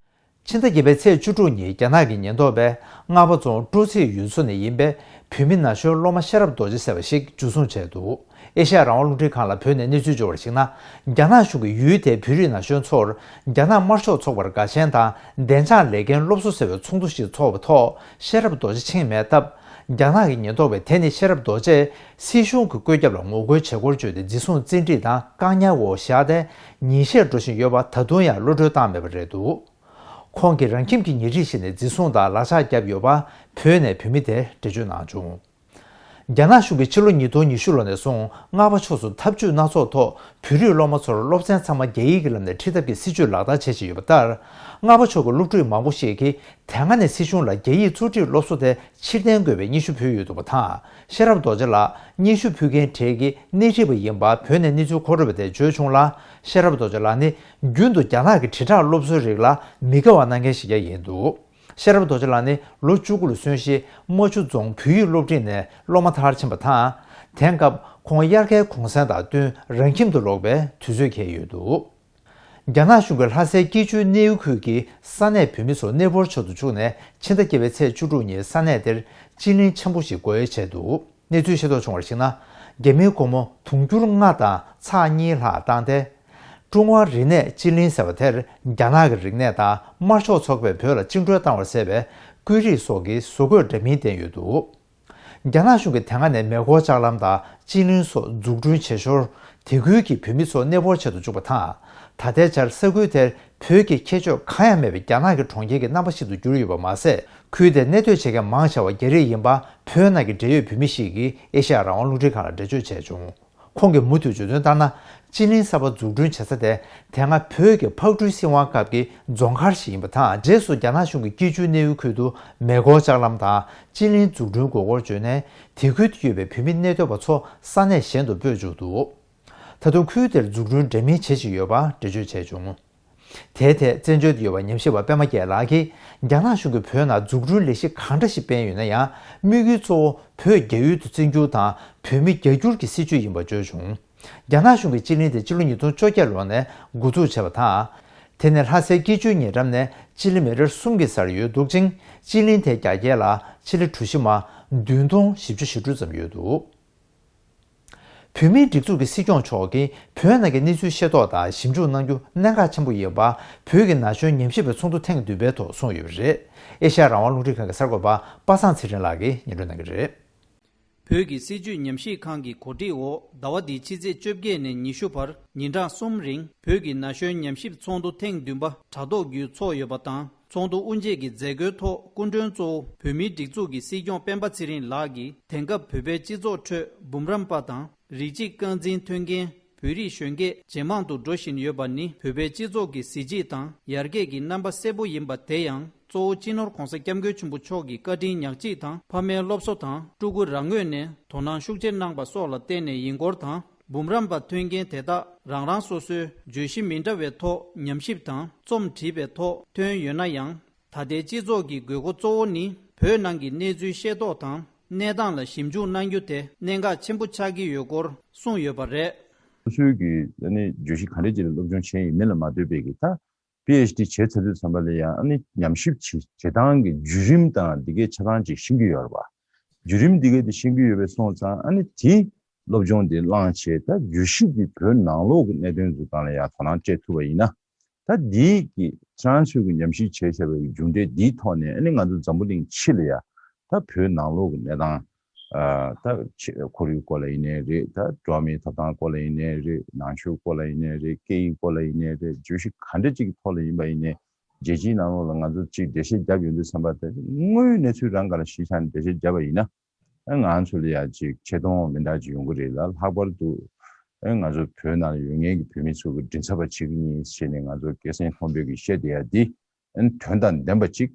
ཕྱི་ཟླ་བརྒྱད་པའི་ཚེས་བཅུ་དྲུག་ཉིན་རྒྱ་ནག་གི་ཉེན་རྟོག་པས་རྔ་པ་རྫོང་སྤྲོ་ཚིགས་ཡུལ་ཚོ་ནས་ཡིན་པའི་བོད་མི་ན་གཞོན་སློབ་མ་ཤེས་རབ་རྡོ་རྗེ་ཟེར་བ་ཞིག་འཇུ་བཟུང་བྱས་འདུག་ཨེ་ཤ་ཡ་རང་དབང་རླུང་འཕྲིན་ཁང་ལ་བོད་ནས་གནས་ཚུལ་འབྱོར་བར་གཞིགས་ན། རྒྱ་ནག་གཞུང་གིས་ཡུལ་དེའི་བོད་རིགས་ན་གཞོན་ཚོར་རྒྱ་ནག་དམར་ཤོག་ཚོགས་པར་དགའ་ཞེན་དང་བདེ་འཇགས་ལས་འགན་སློབ་གསོ་ཟེར་བའི་ཚོགས་འདུ་ཞིག་འཚོགས་པའི་ཐོག་ཤེས་རབ་རྡོ་རྗེ་ཕྱིན་མེད་སྟབས། རྒྱ་ནག་གི་ཉེན་རྟོག་པས་དེ་ནི་ཤེས་རབ་རྡོ་རྗེས་སྲིད་གཞུང་གི་བཀོད་ཁྱབ་ལ་ངོ་རྒོལ་བྱེད་སྐོར་བརྗོད་དེ་འཛིན་བཟུང་བཙན་ཁྲིད་དང་བཀག་ཉར་འོག་བཞག་སྟེ། ཉིན་ཤས་འགྲོ་བཞིན་ཡོད་པ་ད་དུང་ཡང་གློད་གྲོལ་བཏང་མེད་པ་རེད་འདུག་ཁོང་གིས་རང་ཁྱིམ་གྱི་ཉེ་འཁྲིས་ཤིག་ནས་འཛིན་བཟུང་དང་ལག་ཆ་བརྒྱབ་ཡོད་པ་བོད་ནས་བོད་མི་དེས་འགྲེལ་བརྗོད་གནང་བྱུང་། རྒྱ་ནག་གཞུང་གིས་ཕྱི་ལོ་ཉིས་སྟོང་ཉི་ཤུ་ལོ་ནས་བཟུང་། རྔ་པ་ཕྱོགས་སུ་འཐབ་ཇུས་སྣ་ཚོགས་ཐོག་བོད་རིགས་སློབ་མ་ཚོར་སློབ་ཚན་ཚང་མ་རྒྱ་ཡིག་གི་ལམ་ནས་ཁྲིད་ཐབས་ཀྱི་སྲིད་ཇུས་ལག་བསྟར་བྱེད་བཞིན་ཡོད་པ་ལྟར། རྔ་པ་ཕྱོགས་ཀྱི་སློབ་ཕྲུག་མང་པོ་ཞིག་གིས་དེ་སྔ་ནས་སྲིད་གཞུང་ལ་རྒྱ་ཡིག་གཙོ་ཁྲིད་སློབ་གསོ་དེ་ཕྱིར་འཐེན་དགོས་པའི་སྙན་ཞུ་ཕུལ་ཡོད་འདུག་པ་དང་། ཤེས་རབ་རྡོ་རྗེ་ལགས་སྙན་ཞུ་ཕུལ་མཁན་གྲས་ཀྱི་སྣེ་ཁྲིད་པ་ཡིན་པ་བོད་ནས་གནས་ཚུལ་མཁོ་སྤྲོད་པ་དེས་བརྗོད་བྱུང་ལ། ཤེས་རབ་རྡོ་རྗེ་ལགས་ནི་རྒྱུན་དུ་རྒྱ་ནག་གི་དྲིལ་བསྒྲགས་སློབ་གསོའི་རིགས་ལ་མི་དགའ་བ་གནང་མཁན་ཞིག་ཀྱང་ཡིན་འདུག་ཤེས་རབ་རྡོ་རྗེ་ལགས་ནི་ལོ་བཅུ་དགུ་ལ་སོན་གཞི་རྨ་ཆུ་རྫོང་བོད་ཡིག་སློབ་འབྲིང་ནས་སློབ་མ་མཐར་ཕྱིན་པ་དང་། དེང་སྐབས་ཁོང་དབྱར་ཁའི་གུང་སེང་དང་བསྟུན་རང་ཁྱིམ་དུ་ལོག་པའི་དུས་ཚོད་འཁེལ་ཡོད་འདུག་རྒྱ་ནག་གཞུང་གིས་ལྷ་སའི་སྐྱིད་ཆུའི་གནས་ཡུལ་ཁུལ་གྱི་ས་གནས་བོད་མི་ཚོ་གནས་སྤོར་བྱ་དུ་བཅུག་ནས། ཕྱི་ཟླ་བརྒྱད་པའི་ཚེས་བཅུ་དྲུག་ཉིན་ས་གནས་དེར་སྤྱི་གླིང་ཆེན་པོ་ཞིག་སྒོ་དབྱེ་བྱས་འདུག་གནས་ཚུལ་ཤེས་རྟོགས་བྱུང་བར་གཞིགས་ན། རྒྱ་མིའི་སྒོར་མོ་དུང་ཕྱུར་ལྔ་དང་ཚེག་གཉིས་ལྷག་བཏང་སྟེ། ཀྲུང་ཧྭ་རིག་གནས་སྤྱི་གླིང་ཟེར་བ་དེར་རྒྱ་ནག་གི་རིག་གནས་དང་དམར་ཤོག་ཚོགས་པས་བོད་ལ་བཅིངས་འགྲོལ་བཏང་བར་མཛད་པའི་ཀུན་རིག་སོགས་ཀྱི་བཟོ་བཀོད་འདྲ་མིན་བསྟན་ཡོད་འདུག་རྒྱ་ནག་གཞུང་གིས་དེ་སྔ་ནས་མེ་འཁོར་ལྕགས་ལམ་དང་སྤྱི་གླིང་སོགས་འཛུགས་སྐྲུན་བྱེད་ཞོར། དེ་ཁུལ་གྱི་བོད་མི་ཚོ་གནས་སྤོར་བྱེད་དུ་བཅུག་པ་དང་། ད་ལྟའི་ཆར་ས་ཁུལ་དེར་བོད་ཀྱི་ཁྱད་ཆོས་གང་ཡང་མེད་པའི་རྒྱ་ནག་གི་གྲོང་ཁྱེར་གྱི་རྣམ་པ་ཞིག་ཏུ་གྱུར་ཡོད་པ་མ་ཟད། ཁུལ་དེར་གནས་སྡོད་བྱེད་མཁན་མང་ཆེ་བ་རྒྱ་རིགས་ཡིན་པ་བོད་ནང་གི་འབྲེལ་ཡོད་བོད་མི་ཞིག་གིས་ཨེ་ཤ་ཡ་རང་དབང་རླུང་འཕྲིན་ཁང་ལ་འགྲེལ་བརྗོད་བྱས་བྱུང་། ཁོང་གིས་མུ་མཐུད་བརྗོད་དོན་ལྟར་ན། སྤྱི་གླིང་གསར་པ་འཛུགས་སྐྲུན་བྱེད་ས་དེ་དེ་སྔ་བོད་ཀྱི་ཕག་གྲུའི་སྲིད་དབང་སྐབས་ཀྱི་རྫོང་མཁར་ཞིག་ཡིན་པ་དང་། རྗེས་སུ་རྒྱ་ནག་གཞུང་གིས་སྐྱིད་ཆུའི་གནས་ཡུལ་ཁུལ་དུ་མེ་འཁོར་ལྕགས་ལམ་དང་སྤྱི་གླིང་འཛུགས་སྐྲུན་དགོས་སྐོར་བརྗོད་ནས། དེ་ཁུལ་དུ་ཡོད་པའི་བོད་མི་གནས་སྡོད་པ་ཚོ་ས་གནས་གཞན་དུ་སྤོས་བཅུག་འདུག་ད་དུང་ཁུལ་དེར་འཛུགས་སྐྲུན་འདྲ་མིན་བྱེད་བཞིན་ཡོད་པ་འགྲེལ་བརྗོད་བྱས་བྱུང་། དེའི་ཐད་བཙན་བྱོལ་དུ་ཡོད་པ་ཉམས་ཞིབ་པ་པད་མ་རྒྱལ་ལགས་ཀྱིས། རྒྱ་ནག་གཞུང་གིས་བོད་ནང་འཛུགས་སྐྲུན་ལས་གཞི་གང་འདྲ་ཞིག་སྤེལ་ཡོད་ན་ཡང་། དམིགས་ཡུལ་གཙོ་བོ་བོད་རྒྱ་ཡུལ་དུ་བཙན་འགྱུར་དང་བོད་མི་རྒྱ་སྒྱུར་གྱི་སྲིད་བྱུས་ཡིན་པ་བརྗོད་བྱུང་། རྒྱ་ནག་གཞུང་གིས་སྤྱི་གླིང་དེ་སྤྱི་ལོ་ཉིས་སྟོང་བཅོ་བརྒྱད་ལོ་ནས་འགོ་འཛུགས་བྱས་པ་དང་། དེ་ནི་ལྷ་སའི་སྐྱིད་ཆུའི་ཉེ་འགྲམ་ནས་སྤྱི་ལེ་མི་ཊར་གསུམ་གྱི་སར་ཡོད་འདུག་ཅིང་། སྤྱི་གླིང་དེའི་རྒྱ་སྐྱེད་ལ་ཆེད་ལས་གྲུ་བཞི་མ་བདུན་སྟོང་བཞི་བཅུ་ཞེ་དྲུག་ཙམ་ཡོད་འདུག་བོད་མིའི་སྒྲིག་འཛུགས་ཀྱི་སྲིད་སྐྱོང་མཆོག་གིས་བོད་ནང་གི་གནས་ཚུལ་ཤེས་རྟོགས་དང་ཞིབ་འཇུག་གནང་རྒྱུ་གནད་འགག་ཆེན་པོ་ཡིན་པ། བོད་ཀྱི་ན་གཞོན་ཉམས་ཞིབ་པའི་ཚོགས་འདུ་ཐེངས་བདུན་པའི་ཐོག་གསུངས་ཡོད་པ་རེད། ཨེ་ཤ་ཡ་རང་དབང་རླུང་འཕྲིན་ཁང་གི་གསར་འགོད་པ་པ་སངས་ཚེ་རིང་ལགས་ཀྱིས་སྙན་སྒྲོན་གནང་གི་རེད། བོད་ཀྱི་སྲིད་བྱུས་ཉམས་ཞིབ་ཁང་གི་གོ་སྒྲིག་འོག་ཟླ་བ་འདིའི་ཕྱི་ཚེས་བཅོ་བརྒྱད་ནས་ཉི་ཤུ་བར་ཉིན་གྲངས་གསུམ་རིང་བོད་ཀྱི་ན་གཞོན་ཉམས་ཞིབ་ཚོགས་འདུ་ཐེངས་བདུན་པ་དྲ་ཐོག་བརྒྱུད་འཚོགས་ཡོད་པ་དང་། ཚོགས་འདུ་དབུ་འབྱེད་ཀྱི་མཛད་སྒོའི་ཐོག་སྐུ་མགྲོན་གཙོ་བོ་བོད་མིའི་སྒྲིག་འཛུགས་ཀྱི་སྲིད་སྐྱོང་སྤེན་པ་ཚེ་རིང་ལགས་ཀྱིས། དེང་སྐབས་བོད་པའི་སྤྱི་ཚོགས་ཁྲོད་འབུམ་རམས་པ་དང་། རིགས་གཅིག་རྐང་འཛིན་མཐུན་རྐྱེན། བོད་རིགས་གཞོན་སྐྱེས་ཇེ་མང་དུ་འགྲོ་བཞིན་ཡོད་པ་ནི། བོད་པའི་སྤྱི་ཚོགས་ཀྱི་གཟི་བརྗིད་དང་ཡར་རྒྱས་ཀྱི་རྣམ་པ་གསལ་པོ་ཡིན་པ་དེ་ཡང་། གཙོ་བོ་སྤྱི་ནོར་༸གོང་ས་༸སྐྱབས་མགོན་ཆེན་པོ་མཆོག་གི་བཀའ་དྲིན་ཉག་གཅིག་དང་། ཕ་མའི་སློབ་གསོ་དང་། ཕྲུ་གུ་རང་ངོས་ནས་དོ་སྣང་ཤུགས་ཆེར་གནང་པ་སོགས་ལ་བརྟེན་ནས་ཡིན་སྐོར་དང་། འབུམ་རམས་པ་མཐུན་རྐྱེན་དེ་དག་རང་རང་སོ་སོའི་བརྗོད་གཞི་མི་འདྲ་བའི་ཐོག་ཉམས་ཞིབ་དང་རྩོམ་བྲིས་པའི་ཐོག་ཐོན་ཡོད་ན་ཡང་། ད་ལྟའི་སྤྱི་ཚོགས་ཀྱི་དགོས་མཁོ་གཙོ་བོ་ནི། བོད་ནང་གི་གནས་ཚུལ་ཤེས་རྟོགས་དང་གནས་སྟངས་ལ་ཞིབ་འཇུག་གནང་རྒྱུ་དེ་གནད་འགག་ཆེན་པོ་ཆགས་ཀྱི་ཡོད་སྐོར་གསུངས་ཡོད་པ་རེད། སོ་སོའི་གི་ཨ་ནི་བརྗོད་གཞི་ག་འདྲ་ཅིག་ལ་སློབ་སྦྱོང་བྱས་ཡིན་མིན་ལ་མ་ལྟོས་པའི་གི་ད་པི་ཨེཆ་ཌི་བྱས་ཚར་དུས་ཙམ་པ་ལ་ཡང་ཨ་ནི་ཉམས་ཞིབ་བྱེད་བྱེད་སྟངས་ཀྱི་བརྒྱུད་རིམ་དང་འདི་གའི་ཆ་ཚང་ཅིག་ཤེས་ཀྱི་ཡོད་རེད་པ། བརྒྱུད་རིམ་འདི་གའི་དེ་ཤེས་ཀྱི་ཡོད་པའི་སོང་ཙང་ཨ་ནི་དེ་སློབ་སྦྱོང་དེ་བླངས་བྱས། ད་བརྗོད་གཞི་འདི་བོད་ནང་ལོགས་ཀྱི་གནད་དོན་ཚོའི་སྒང་ལ་ཡང་དོ་སྣང་སྤྲད་ཐུབ་པ་ཡིན་ན། ད་འདིའི་གི་ཁྱེད་རང་ཚོས་ཀྱི་ཉམས་ཞིབ་བྱས་བཞག་པའི་མཇུག་འབྲས་འདིའི་ཐོག་ནས་ཨ་ནི་ང་ཚོ་འཛམ་བུ་གླིང་ཕྱི་ལ་ཡ་ད་བོད་ནང་ལོགས་ཀྱི་གནས་སྟངས། ཨ་ད་ཆེ་ཁོར་ཡུག་སྐོར་ལ་ཡིན་ནའི་རེད། ད་འགྲོ་བ་མིའི་ཐོབ་ཐང་སྐོར་ལ་ཡིན་ནའི་རེད། ནང་ཆོས་སྐོར་ལ་ཡིན་ནའི་རེད། སྐད་ཡིག་སྐོར་ལ་ཡིན་ནའི་རེད། བརྗོད་གཞི་ག་འདྲ་ཅིག་གི་ཐོག་ལ་ཡིན་པ་ཡིན་ནའི་རྒྱལ་སྤྱིའི་ནང་ལོགས་ལ་ང་ཚོ་ཅིག་འགྲེལ་བཤད་བརྒྱབ་ཡོང་དུས་ཙམ་པ་དེ་དངོས་ཡོད་གནས་ཚུལ་རང་སྒང་ལ་གཞི་བཞག་ནས་འགྲེལ་བཤད་བརྒྱབ་པ་ཡིན་ན། ཨ་ང་ཚོ་ལ་ཡ་ཅིག་ཆེ་མཐོང་མི་འདྲ་ཅིག་ཡོང་གི་རེད་ལ། ལྷག་པར་དུ་ ཨེ་ང་ཚོ་བོད་ནང་ཡོད་མཁན་གྱི་བོད་མི་ཚོ་གི་མགྲིན་ཚབ་པ་བྱེད་ཀྱི་ཡིན་ཟེར་ནས་ང་ཚོ་སྐད་གསེང་ཐོག་འབོད་ཀྱི་བཤད་བསྡད་ཡ་འདི་ཨེ་དོན་དང་ལྡན་པ་ཅིག་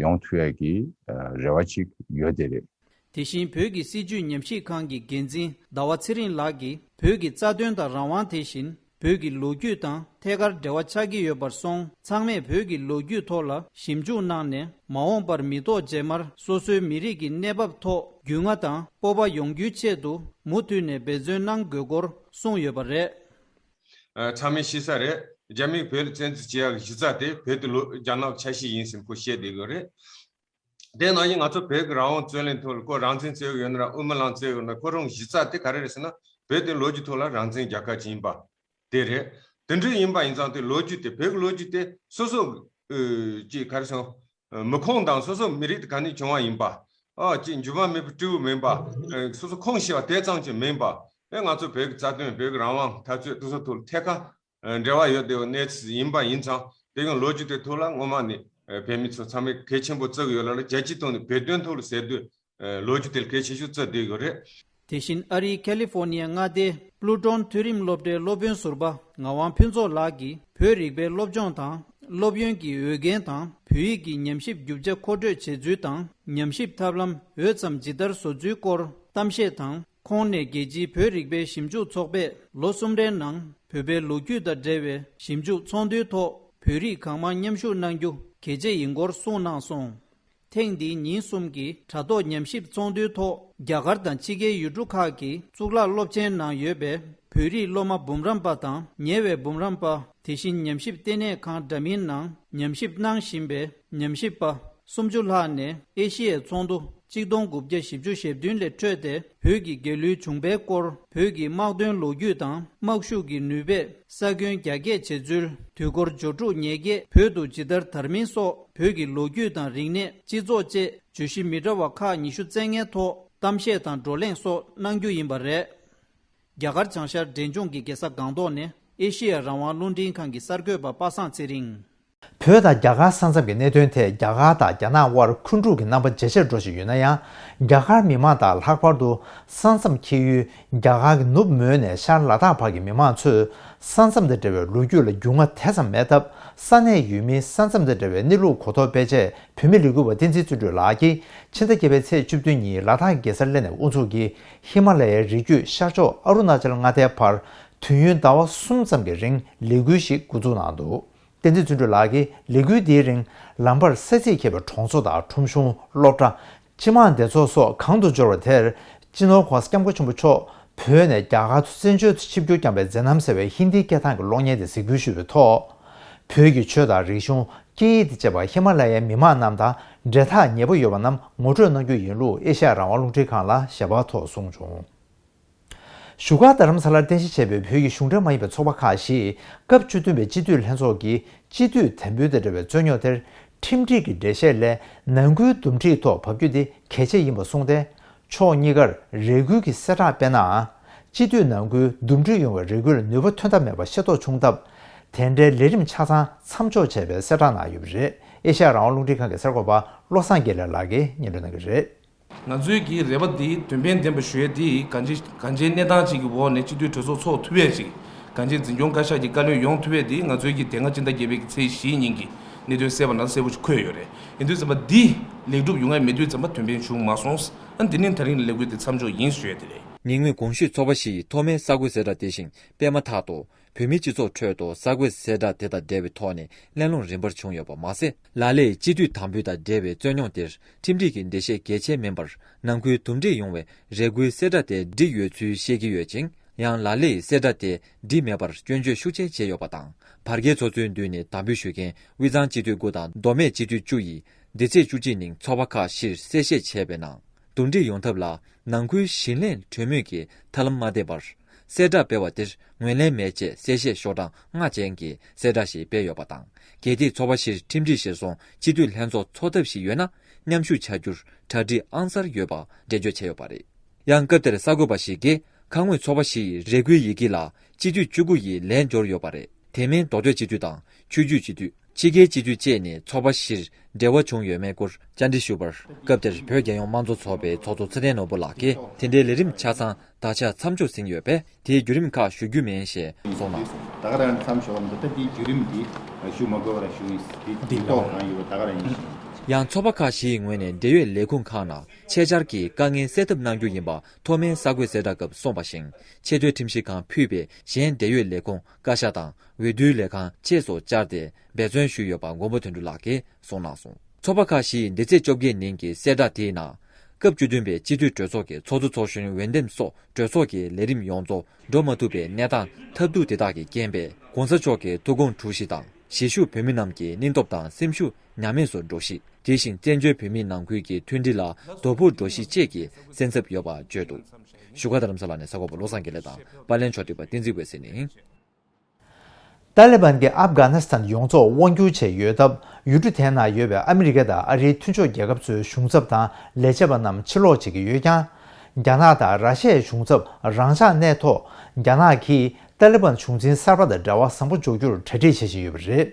ཡོང་ཐུབ་ཡ་གི་ཨ་རེ་བ་ཅིག་ཡོད་དེ་རེད། དེ་བཞིན་བོད་ཀྱི་སྲིད་བྱུས་ཉམས་ཞིབ་ཁང་གི་འགན་འཛིན་ཟླ་བ་ཚེ་རིང་ལགས་ཀྱིས་བོད་ཀྱི་རྩ་དོན་དང་རང་དབང་དེ་བཞིན་བོད་ཀྱི་ལོ་རྒྱུས་དང་ཐད་ཀར་འབྲེལ་བ་ཆགས་ཀྱི་ཡོད་པར་སོང་། ཚང་མས་བོད་ཀྱི་ལོ་རྒྱུས་ཐོག་ལ་ཞིབ་འཇུག་གནང་ནས་མ་འོངས་པར་མི་ཐོག་རྗེས་མར་སོ་སོའི་མི་རིགས་ཀྱི་གནས་བབ་ཐོག་རྒྱུས་མངའ་དང་སྤོབས་པ་ཡོང་རྒྱུའི་ཆེད་དུ་མུ་མཐུད་ནས་འབད་བརྩོན་གནང་དགོས་སྐོར་གསུངས་ཡོད་པ་རེད། ཨ་ཚང་མས་ཤེས་ས་རེད། རྒྱ་མིས་བོད་ལ་བཙན་འཛུལ་བྱེད་ཡག་གི་གཞི་རྩ་དེ་བོད་དེ་ལོ་རྒྱ་ནག་གི་ཆ་ཤས་ཡིན་ཟེར་ཁོ་བཤད་བསྡད་ཡོད་རེད། དེ་ནང་བཞིན་ང་ཚོ་བོད་ཀྱི་རང་དབང་རྩོད་ལེན་ཐོག་ལ་ཁོ་རང་བཙན་རྩོད་ཡོད་ན་ར་དབུ་མ་ལམ་རྩོད་ཡོད་ན་ཁོ་རང་གཞི་རྩ་དེ་ག་རེ་རེད་ཟེར་ན་བོད་དེ་ལོ་རྒྱུས་ཐོག་ལ་རང་བཙན་རྒྱལ་ཁབ་ཅིག་ཡིན་པ་དེ་རེད། དེ་འདྲ་ཡིན་པ་ཡིན་ཙང་དེ་ལོ་རྒྱུས་དེ་བོད་ཀྱི་ལོ་རྒྱུས་དེ་སོ་སོ་ཨ་ཅིག་ག་རེ་ཟེར་མི་ཁོངས་དང་སོ་སོ་མི་རིགས་དེ་ག་ནས་བྱུང་བ་ཡིན་པ་ཨ་ཅིག་འཇུ་མ་མེད་པའི་སྤྲེའུ་མིན་པ་ཨ་སོ་སོ་ཁོངས་ཤེས་པ་དེ་ཙམ་ཅིག་མིན་པ་ཨེ་ང་ཚོ་བོད་ཀྱི་རྩ་དོན་བོད་ཀྱི་རང་དབང་འཐབ་རྩོད་དེ་ཚོ་ཐོག་ལ་ཐད་ཀར་འབྲེལ་བ་ཡོད་བསྡད་པའི་གནས་ཚུལ་ཡིན་པ་ཡིན་ཙང་དེ་ཡང་ལོ་རྒྱུས་དེ་ཐོག་ལ་སྔོན་མ་ནས་བོད་མི་ཚོ་ཚང་མས་གལ་ཆེན་པོ་བརྩི་གི་ཡོད་ལ་ལ་རྒྱལ་སྤྱིའི་ཐོག་ནས་བོད་དོན་ཐོག་ལ་ཟེར་དུས་ལོ་རྒྱུས་དེ་ལ་གལ་ཆེ་ཤོས་བརྩི་བསྡད་ཡོད་རེད། དེ་བཞིན་ཨ་རིའི་ཁ་ལི་ཧྥོ་ནི་ཡའི་མངའ་སྡེའི་པླུ་ཏོན་མཐོ་རིམ་སློབ་གྲྭའི་སློབ་དཔོན་ཟུར་པ་ངག་དབང་ཕུན་ཚོགས་ལགས་ཀྱིས་བོད་རིག་པའི་སློབ་སྦྱོང་དང་སློབ་ཡོན་གྱི་འོས་འགན་དང་བོད་ཡིག་གི་ཉམས་ཞིབ་རྒྱུ་ཆ་མཁོ་སྤྲོད་བྱེད་ཚུལ་དང་ཉམས་ཞིབ་ཐབས་ལམ་འོས་ཙམ་ཇི་ལྟར་བཟོ་ཚུལ་སྐོར་གཏམ་བཤད་དང་། ཁོང་ནས་རྒྱལ་སྤྱིའི་བོད་རིག་པའི་ཞིབ་འཇུག་ཚོགས་པས་ལོ་གསུམ་རེའི་ནང་བོད་པའི་ལོ་རྒྱུས་དང་འབྲེལ་བའི་ཞིབ་འཇུག་ཚོགས་འདུའི་ཐོག་བོད་རིགས་གང་མང་མཉམ་ཞུགས་གནང་རྒྱུ་གལ་ཆེ་ཡིན་སྐོར་གསུངས་གནང་སོང་། ཐེངས་འདིའི་ཉིན་གསུམ་གྱི་དྲ་ཐོག་ཉམས་ཞིབ་ཚོགས་འདུའི་ཐོག་རྒྱ་གར་དང་ཕྱི་རྒྱལ་ཡུལ་གྲུ་ཁག་གི་གཙུག་ལག་སློབ་ཆེན་ནང་ཡོད་པའི་བོད་རིགས་སློབ་མ་འབུམ་རམས་པ་དང་ཉེ་བའི་འབུམ་རམས་པ། དེ་བཞིན་ཉམས་ཞིབ་ལྟེ་གནས་ཁང་འདྲ་མིན་ནང་ཉམས་ཞིབ་གནང་བཞིན་པའི་ཉམས་ཞིབ་པ་སུམ་ཅུ་ལྷག་ནས་ཨེ་ཤི་ཡའི་ཚོགས་འདུ་གཅིག་སྟོང་དགུ་བརྒྱ་བཞི་བཅུ་ཞེ་བདུན་ལས་འཕྲོས་ཏེ་བོད་ཀྱི་རྒྱལ་གླུའི་བྱུང་འཕེལ་སྐོར། བོད་ཀྱི་དམག་དོན་ལོ་རྒྱུས་དང་དམག་ཤུགས་ཀྱི་ནུས་པས་ས་ཁྱོན་རྒྱ་སྐྱེད་བྱེད་ཚུལ། དུས་འཁོར་སྦྱོར་དྲུག་ཉེར་བརྒྱད་བོད་དུ་ཇི་ལྟར་དར་མིན་སོགས་བོད་ཀྱི་ལོ་རྒྱུས་དང་རིག་གནས། སྤྱི་ཚོགས་བཅས་བརྗོད་གཞི་མི་འདྲ་བ་ཁག་ཉི་ཤུ་རྩ་ལྔའི་ཐོག་གཏམ་བཤད་དང་བགྲོ་གླེང་སོགས་གནང་རྒྱུ་ཡིན་པ་རེད། རྒྱ་གར་བྱང་ཤར་འབྲས་ལྗོངས་ཀྱི་རྒྱལ་ས་སྒང་ཏོག་ནས་ཨེ་ཤེ་ཡ་རང་དབང་རླུང་འཕྲིན་ཁང་གི་གསར་འགོད་པ་པ་སངས་ཚེ་རིང་། བོད་དང་རྒྱ་གར་ས་མཚམས་ཀྱི་གནད་དོན་ཐད་རྒྱ་གར་དང་རྒྱ་ནག་དབར་འཁོན་འཁྲུག་གི་རྣམ་པ་ཇེ་ཆེར་འགྲོ་བཞིན་ཡོད་ན་ཡང་། རྒྱ་གར་མི་མང་དང་ལྷག་པར་དུ་ས་མཚམས་འཁེལ་ཡུལ་རྒྱ་གར་གྱི་ནུབ་མོན་ནས་ཤར་ལ་དྭགས་བར་གྱི་མི་མང་ཚོས་ས་མཚམས་དང་འབྲེལ་བའི་ལོ་རྒྱུས་ལ་རྒྱུས་མངའ་དེ་ཙམ་མེད་སྟབས། ས་གནས་ཡུལ་མིའི་ས་མཚམས་དང་འབྲེལ་བའི་གནས་ལུགས་གོ་རྟོགས་སྤེལ་ཆེད་བོད་མི་ལས་འགུལ་བ་བསྟན་འཛིན་བརྩོན་འགྲུས་ལགས་ཀྱིས་ཕྱི་ཟླ་བརྒྱད་པའི་ཚེས་བཅུ་བདུན་ཉིན་ལ་དྭགས་གེ་སར་གླེ་ནས་དབུ་འཛུགས་ཀྱིས་ཧི་མ་ལ་ཡའི་རི་རྒྱུད་ཤར་ཕྱོགས་ཨ་རུ་ན་ཅལ་མངའ་སྡེའི་བར་དུས་ཡུན་ཟླ་བ་གསུམ་ཙམ་གྱི་རིང་ལས་འགུལ་ཞིག་འགོ་འཛུགས་གནང་འདུག་བསྟན་འཛིན་བརྩོན་འགྲུས་ལགས་ཀྱིས་ལས་འགུལ་འདིའི་རིང་ལམ་བར་ས་ཚིགས་ཁེབས་པའི་གྲོང་ཚོ་དང་ཁྲོམ་གཞུང་། སློབ་གྲྭ། སྤྱི་དམངས་སྡེ་ཚོགས་སོགས་གང་དུ་འབྱོར་བ་དེར་སྤྱི་ནོར་༧གོང་ས་༧སྐྱབས་མགོན་ཆེན་པོ་མཆོག་བོད་ནས་རྒྱ་གར་དུ་བཙན་བྱོལ་དུ་ཆིབས་བསྒྱུར་བསྐྱངས་པའི་མཛད་རྣམ་ཟེར་བའི་ཧིན་དིའི་སྐད་གདངས་ཀྱི་གློག་བརྙན་དེ་གཟིགས་འབུལ་ཞུས་པའི་ཐོག་བོད་ཀྱི་ཆོས་དང་རིག་གཞུང་། སྐད་ཡིག་དང་བཅས་པ་ཧི་མ་ལ་ཡའི་མི་མང་རྣམས་དང་འབྲེལ་ཐག་ཉེ་པོ་ཡོད་པ་རྣམས་ངོ་སྤྲོད་གནང་རྒྱུ་ཡིན་ལུགས་ཨེ་ཤ་ཡ་རང་དབང་རླུང་འཕྲིན་ཁང་ལ་ཞལ་པར་ཐོག་གསུངས་བྱུང་། བཞུགས་སྒར་རྡ་རམ་ས་ལར་རྟེན་གཞི་བྱས་པའི་བོད་ཀྱི་གཞུང་འབྲེལ་མ་ཡིན་པའི་ཚོགས་པ་ཁག་ཞིག་སྐབས་བཅུ་བདུན་པའི་སྤྱི་འཐུས་ལྷན་ཚོགས་ཀྱི་སྤྱི་འཐུས་དམ་འབུལ་དང་འབྲེལ་བའི་རྩོད་རྙོག་དེར་ཁྲིམས་སྒྲིག་གི་འགྲེལ་བཤད་ལས་ནང་ཁུལ་འདུམ་འགྲིག་ཐོག་བབས་རྒྱུ་དེ་གལ་ཆེ་ཡིན་པ་གསུངས་ཏེ། ཕྱོགས་གཉིས་ཀར་རེ་སྐུལ་གྱི་གསལ་བསྒྲགས་སྤེལ་ནའང་། སྤྱི་འཐུས་ནང་ཁུལ་འདུམ་འགྲིག་ཡོང་བའི་རེ་སྐུལ་ལ་ནུས་པ་ཐོན་ཐབས་མེད་པ་ཤེས་རྟོགས་བྱུང་སྟབས། དེ་འདྲའི་ལས་རིམ་ཆ་ཚང་མཚམས་འཇོག་བྱས་པའི་གསལ་བསྒྲགས་གནང་ཡོད་པ་རེད། ཨེ་ཤ་ཡ་རང་དབང་རླུང་འཕྲིན་ཁང་གི་གསར་འགོད་པ་བློ་བཟང་དགེ་ལེགས་ལགས་ཀྱིས་སྙན་སྒྲོན་གནང་གི་རེད། ང་ཚོའི་གི་རེ་བ་འདི་དོན་ཕན་ལྡན་པ་ཞུ་ཡས་འདི་གང་ཅི་གང་ཅིའི་གནས་སྟངས་ཅིག་གི་འོག་ནས་སྤྱི་འཐུས་གྲོས་ཚོགས་ཚོགས་ཐུབ་ཡས་ཅིག་གང་ཅིའི་འཛིན་སྐྱོང་བཀའ་ཤག་གི་བཀའ་བློན་ཡོང་ཐུབ་ཡས་འདི་ང་ཚོའི་གི་དེ་སྔ་ཕྱི་ཟླ་བརྒྱད་པའི་གི་ཚེས་བཞི་ཉིན་གྱི་གནད་དོན་གསལ་བ་ན་གསལ་པོ་ཞིག་འཁོད་ཡོད་རེད། ཡིན་དུས་ཙམ་པ་འདི་ལེགས་གྲུབ་ཡོང་ཡས་མེད་དུས་ཙམ་པ་དོན་ཕན་བྱུང་མ་སོང་། ཨ་འདི་ནི་ད་རིང་ལས་འགུལ་འདི་མཚམས་འཇོག་ཡིན་ཞུ་ཡས་དེ་རེད། ཉེ་སྔོན་གོང་ཞུས་ཚོགས་པ་བཞི་ཡི་ཐོག་མའི་གསར་འགོད་གསལ་བསྒྲགས་དེ་བཞིན་སྤེལ་མ་ཐག་ཏུ། བོད་མིའི་སྤྱི་ཚོགས་ཁྲོད་དུ་གསར་འགོད་གསལ་བསྒྲགས་དེ་དང་འབྲེལ་བའི་ཐོག་ནས་གླེང་སློང་རིམ་པར་བྱུང་ཡོད་པ་མ་ཟད། ལ་ལས་སྤྱི་འཐུས་དམ་འབུལ་དང་འབྲེལ་བའི་རྩོད་རྙོག་དེར་ཁྲིམས་སྒྲིག་གི་འགྲེལ་བཤད་གལ་ཆེ་མིན་པར་ནང་ཁུལ་འདུམ་འགྲིག་ཡོང་བའི་རེ་སྐུལ་གསལ་བསྒྲགས་དེ་བསྒྲིགས་ཡོད་ཚུལ་བཤད་ཀྱི་ཡོད་ཅིང་། ཡང་ལ་ལས་གསལ་བསྒྲགས་དེ་བསྒྲིགས་མེད་པར་སྐྱོན་བརྗོད་ཤུགས་ཆེ་བྱས་ཡོད་པ་དང་། བར་བརྒལ་ཚོགས་གཙོའི་མདུན་ནས་དམ་འབུལ་ཞུ་མཁན་དབུས་གཙང་སྤྱི་འཐུས་དགུ་དང་མདོ་སྨད་སྤྱི་འཐུས་བཅུ་ཡིས་འདི་ཚེས་བཅུ་གཅིག་ཉིན་ཚོགས་པ་ཁག་བཞིར་གསལ་བཤད་བྱས་པའི་ནང་། འདུམ་འགྲིག་ཡོང་ཐབས་ལ་ནང་ཁུལ་ཞི་ལྷན་གྲོས་མོལ་གྱི་ཐབས་ལམ་མ་བསྟེན་པར། གསལ་བསྒྲགས་སྤེལ་བ་དེར་ངོས་ལེན་མེད་ཅེས་གསལ་བཤད་ཤོག་གྲངས་ལྔ་ཅན་གྱི་གསལ་བསྒྲགས་ཤིག་སྤེལ་ཡོད་པ་དང་། གལ་ཏེ་ཚོགས་པ་བཞིར་ཁྲིམས་སྒྲིག་གཞིར་བཟུང་སྤྱི་འཐུས་ལྷན་ཚོགས་འཚོགས་ཐབས་ཤིག་ཡོད་ན། མཉམ་ཞུགས་བྱ་རྒྱུར་གྲ་སྒྲིག་ཨང་གསར་ཡོད་པ་འགྲེལ་བརྗོད་བྱས་ཡོད་པ་རེད། ཡང་སྐབས་དེར་གསར་འགོད་པ་ཞིག་གིས་ཁ་སྔོན་ཚོགས་པ་བཞི་ཡི་རེ་སྐུལ་ཡི་གེ་ལ་སྤྱི་འཐུས་བཅུ་དགུ་ཡིས་ལན་འབྱོར་ཡོད་པ་རེད། དེ་མིན་མདོ་སྟོད་སྤྱི་འཐུས་དང་ཆོས་བརྒྱུད་སྤྱི་འཐུས། ཕྱི་རྒྱལ་སྤྱི་འཐུས་བཅས་ནས་ཚོགས་པ་བཞིར་འབྲེལ་བ་བྱུང་ཡོད་མེད་སྐོར་བཅར་འདྲི་ཞུས་པར། སྐབས་དེར་བོད་རྒྱལ་ཡོངས་དམངས་གཙོ་ཚོགས་པའི་ཚོགས་གཙོ་ཚེ་བརྟན་ནོར་བུ་ལགས་ཀྱིས། དེ་འདྲའི་ལས་རིམ་ཆ་ཚང་ད་ཆ་མཚམས་འཇོག་ཟིན་ཡོད་པས། དེའི་བརྒྱུད་རིམ་ཁག་ཞུ་རྒྱུ་མིན་ཞེས་གསུངས་གནང་སོང་། ད་ག་རང་མཚམས་འཇོག་ལམ་དུ་ད་འདིའི་བརྒྱུད་རིམ་འདི་ཞུ་མ་དགོས་པ་རང་ཞུ་ཡིན། འདི་འདི་ཐོག་གང་ཡོད་པ་ད་ག་རང་ཡིན་ཞིང་། ཡང་ཚོགས་པ་ཁག་བཞིའི་ངོས་ནས་འབྲེལ་ཡོད་ལས་ཁུངས་ཁག་ནང་ཆེད་བཅར་གྱིས་དཀའ་ངལ་སེལ་ཐབས་གནང་རྒྱུ་ཡིན་པ་ཐོག་མའི་གསར་འགོད་གསལ་བསྒྲགས་སྐབས་གསུངས་པ་བཞིན། ཆེས་མཐོའི་ཁྲིམས་ཞིབ་ཁང་ཕུད་པའི་གཞན་འབྲེལ་ཡོད་ལས་ཁུངས་བཀའ་ཤག་དང་འོས་བསྡུའི་ལས་ཁང་བཅས་སུ་བཅར་ཏེ་འབད་བརྩོན་ཞུས་ཡོད་པ་མགོན་པོ་དོན་གྲུབ་ལགས་ཀྱིས་གསུངས་གནང་སོང་། ཚོགས་པ་ཁག་བཞིའི་འདི་ཚེས་བཅོ་བརྒྱད་ཉིན་གྱི་གསལ་བསྒྲགས་དེའི་ནང་། སྐབས་བཅུ་བདུན་པའི་སྤྱི་འཐུས་གྲོས་ཚོགས་ཀྱི་ཚོགས་གཙོ་ཚོགས་གཞོན་འོས་འདེམས་སོགས་གྲོས་ཚོགས་ཀྱི་ལས་རིམ་ཡོངས་རྫོགས་འགྲོ་མ་ཐུབ་པའི་གནས་སྟངས་ཐབས་སྡུག་དེ་དག་གི་རྐྱེན་པས། ༸གོང་ས་མཆོག་གི་ཐུགས་དགོངས་གྲོལ་གཞི་དང་། གཞིས་བཞུགས་བོད་མི་རྣམས་ཀྱི་སྙིང་སྟོབས་དང་སེམས་ཤུགས་ཉམས་དམས་སུ་འགྲོ་གཞི། དེ་བཞིན་བཙན་བྱོལ་བོད་མིའི་ནང་ཁུལ་གྱི་མཐུན་སྒྲིལ་ལ་དོ་ཕོག་འགྲོ་གཞི་བཅས་ཀྱི་སེམས་འཚབ་ཡོད་པ་བརྗོད་འདུག་བཞུགས་སྒར་རྡ་རམ་ས་ལ་ནས་གསར་འགོད་པ་བློ་བཟང་དགེ་ལེགས་དང་པར་ལེན་ཕྱོགས་སྒྲིག་པ་བསྟན་འཛིན་འོད་ཟེར་ནས། ཏཱ་ལི་བན་གྱིས་ཨབ་གྷ་ནི་སི་ཐན་ཡོངས་རྫོགས་དབང་བསྒྱུར་བྱས་ཡོད་སྟབས། ཡུལ་གྲུ་དེའི་ནང་ཡོད་པའི་ཨ་མི་རི་ཀ་དང་ཨ་རིའི་མཐུན་ཕྱོགས་རྒྱལ་ཁབ་ཚོའི་གཞུང་ཚབ་དང་ལས་བྱེད་པ་རྣམས་ཕྱིར་ལོག་བྱེད་ཀྱི་ཡོད་ཀྱང་། རྒྱ་ནག་དང་ར་ཤི་ཡའི་གཞུང་ཚབ་རང་འཇགས་གནས་ཐོག་རྒྱ་ནག་གིས་ཏཱ་ལི་བན་གཞུང་འཛིན་གསར་པ་དང་འབྲེལ་བ་བཟང་པོ་འཇོག་རྒྱུར་གྲ་སྒྲིག་བྱེད་བཞིན་ཡོད་པ་རེད།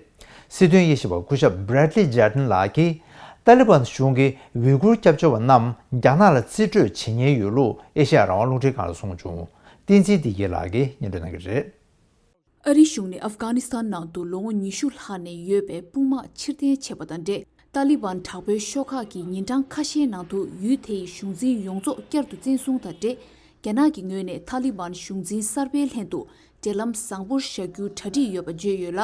སྲིད་དོན་དབྱེ་ཞིབ་པ་སྐུ་ཞབས་Bradley Jardine ལགས་ཀྱིས། ཏཱ་ལི་བན་གཞུང་གིས་ཝི་གུར་སྐྱབས་བཅོལ་བ་རྣམས་རྒྱ་ནག་ལ་རྩིས་སྤྲོད་བྱེད་ཉེན་ཡོད་ལུགས་ཨེ་ཤེ་ཡ་རང་དབང་རླུང་འཕྲིན་ཁང་ལ་གསུངས་བྱུང་། བསྟན་འཛིན་བདེ་སྐྱིད་ལགས་ཀྱིས་སྙན་སྒྲོན་གནང་གི་རེད། ཨ་རིའི་གཞུང་ནས་ཨབ་གྷ་ནི་སི་ཐན་ནང་དུ་ལོ་ངོ་ཉི་ཤུ་ལྷག་ནས་ཡོད་པའི་དཔུང་དམག་ཕྱིར་འཐེན་བྱས་པ་དང་འབྲེལ། ཏཱ་ལི་བན་དྲག་པོའི་ཤོག་ཁག་གིས་ཉིན་གྲངས་ཁ་ཤས་ནང་དུ་ཡུལ་དེའི་གཞུང་འཛིན་ཡོངས་རྫོགས་བསྐྱར་དུ་བཙན་བཟུང་དང་འབྲེལ། རྒྱ་ནག་གི་ངོས་ནས་ཏཱ་ལི་བན་གཞུང་འཛིན་གསར་པའི་ལྷན་དུ་འབྲེལ་ལམ་བཟང་པོར་བཞག་རྒྱུ་གྲ་སྒྲིག་ཡོད་པ་བརྗོད་ཡོད་ལ།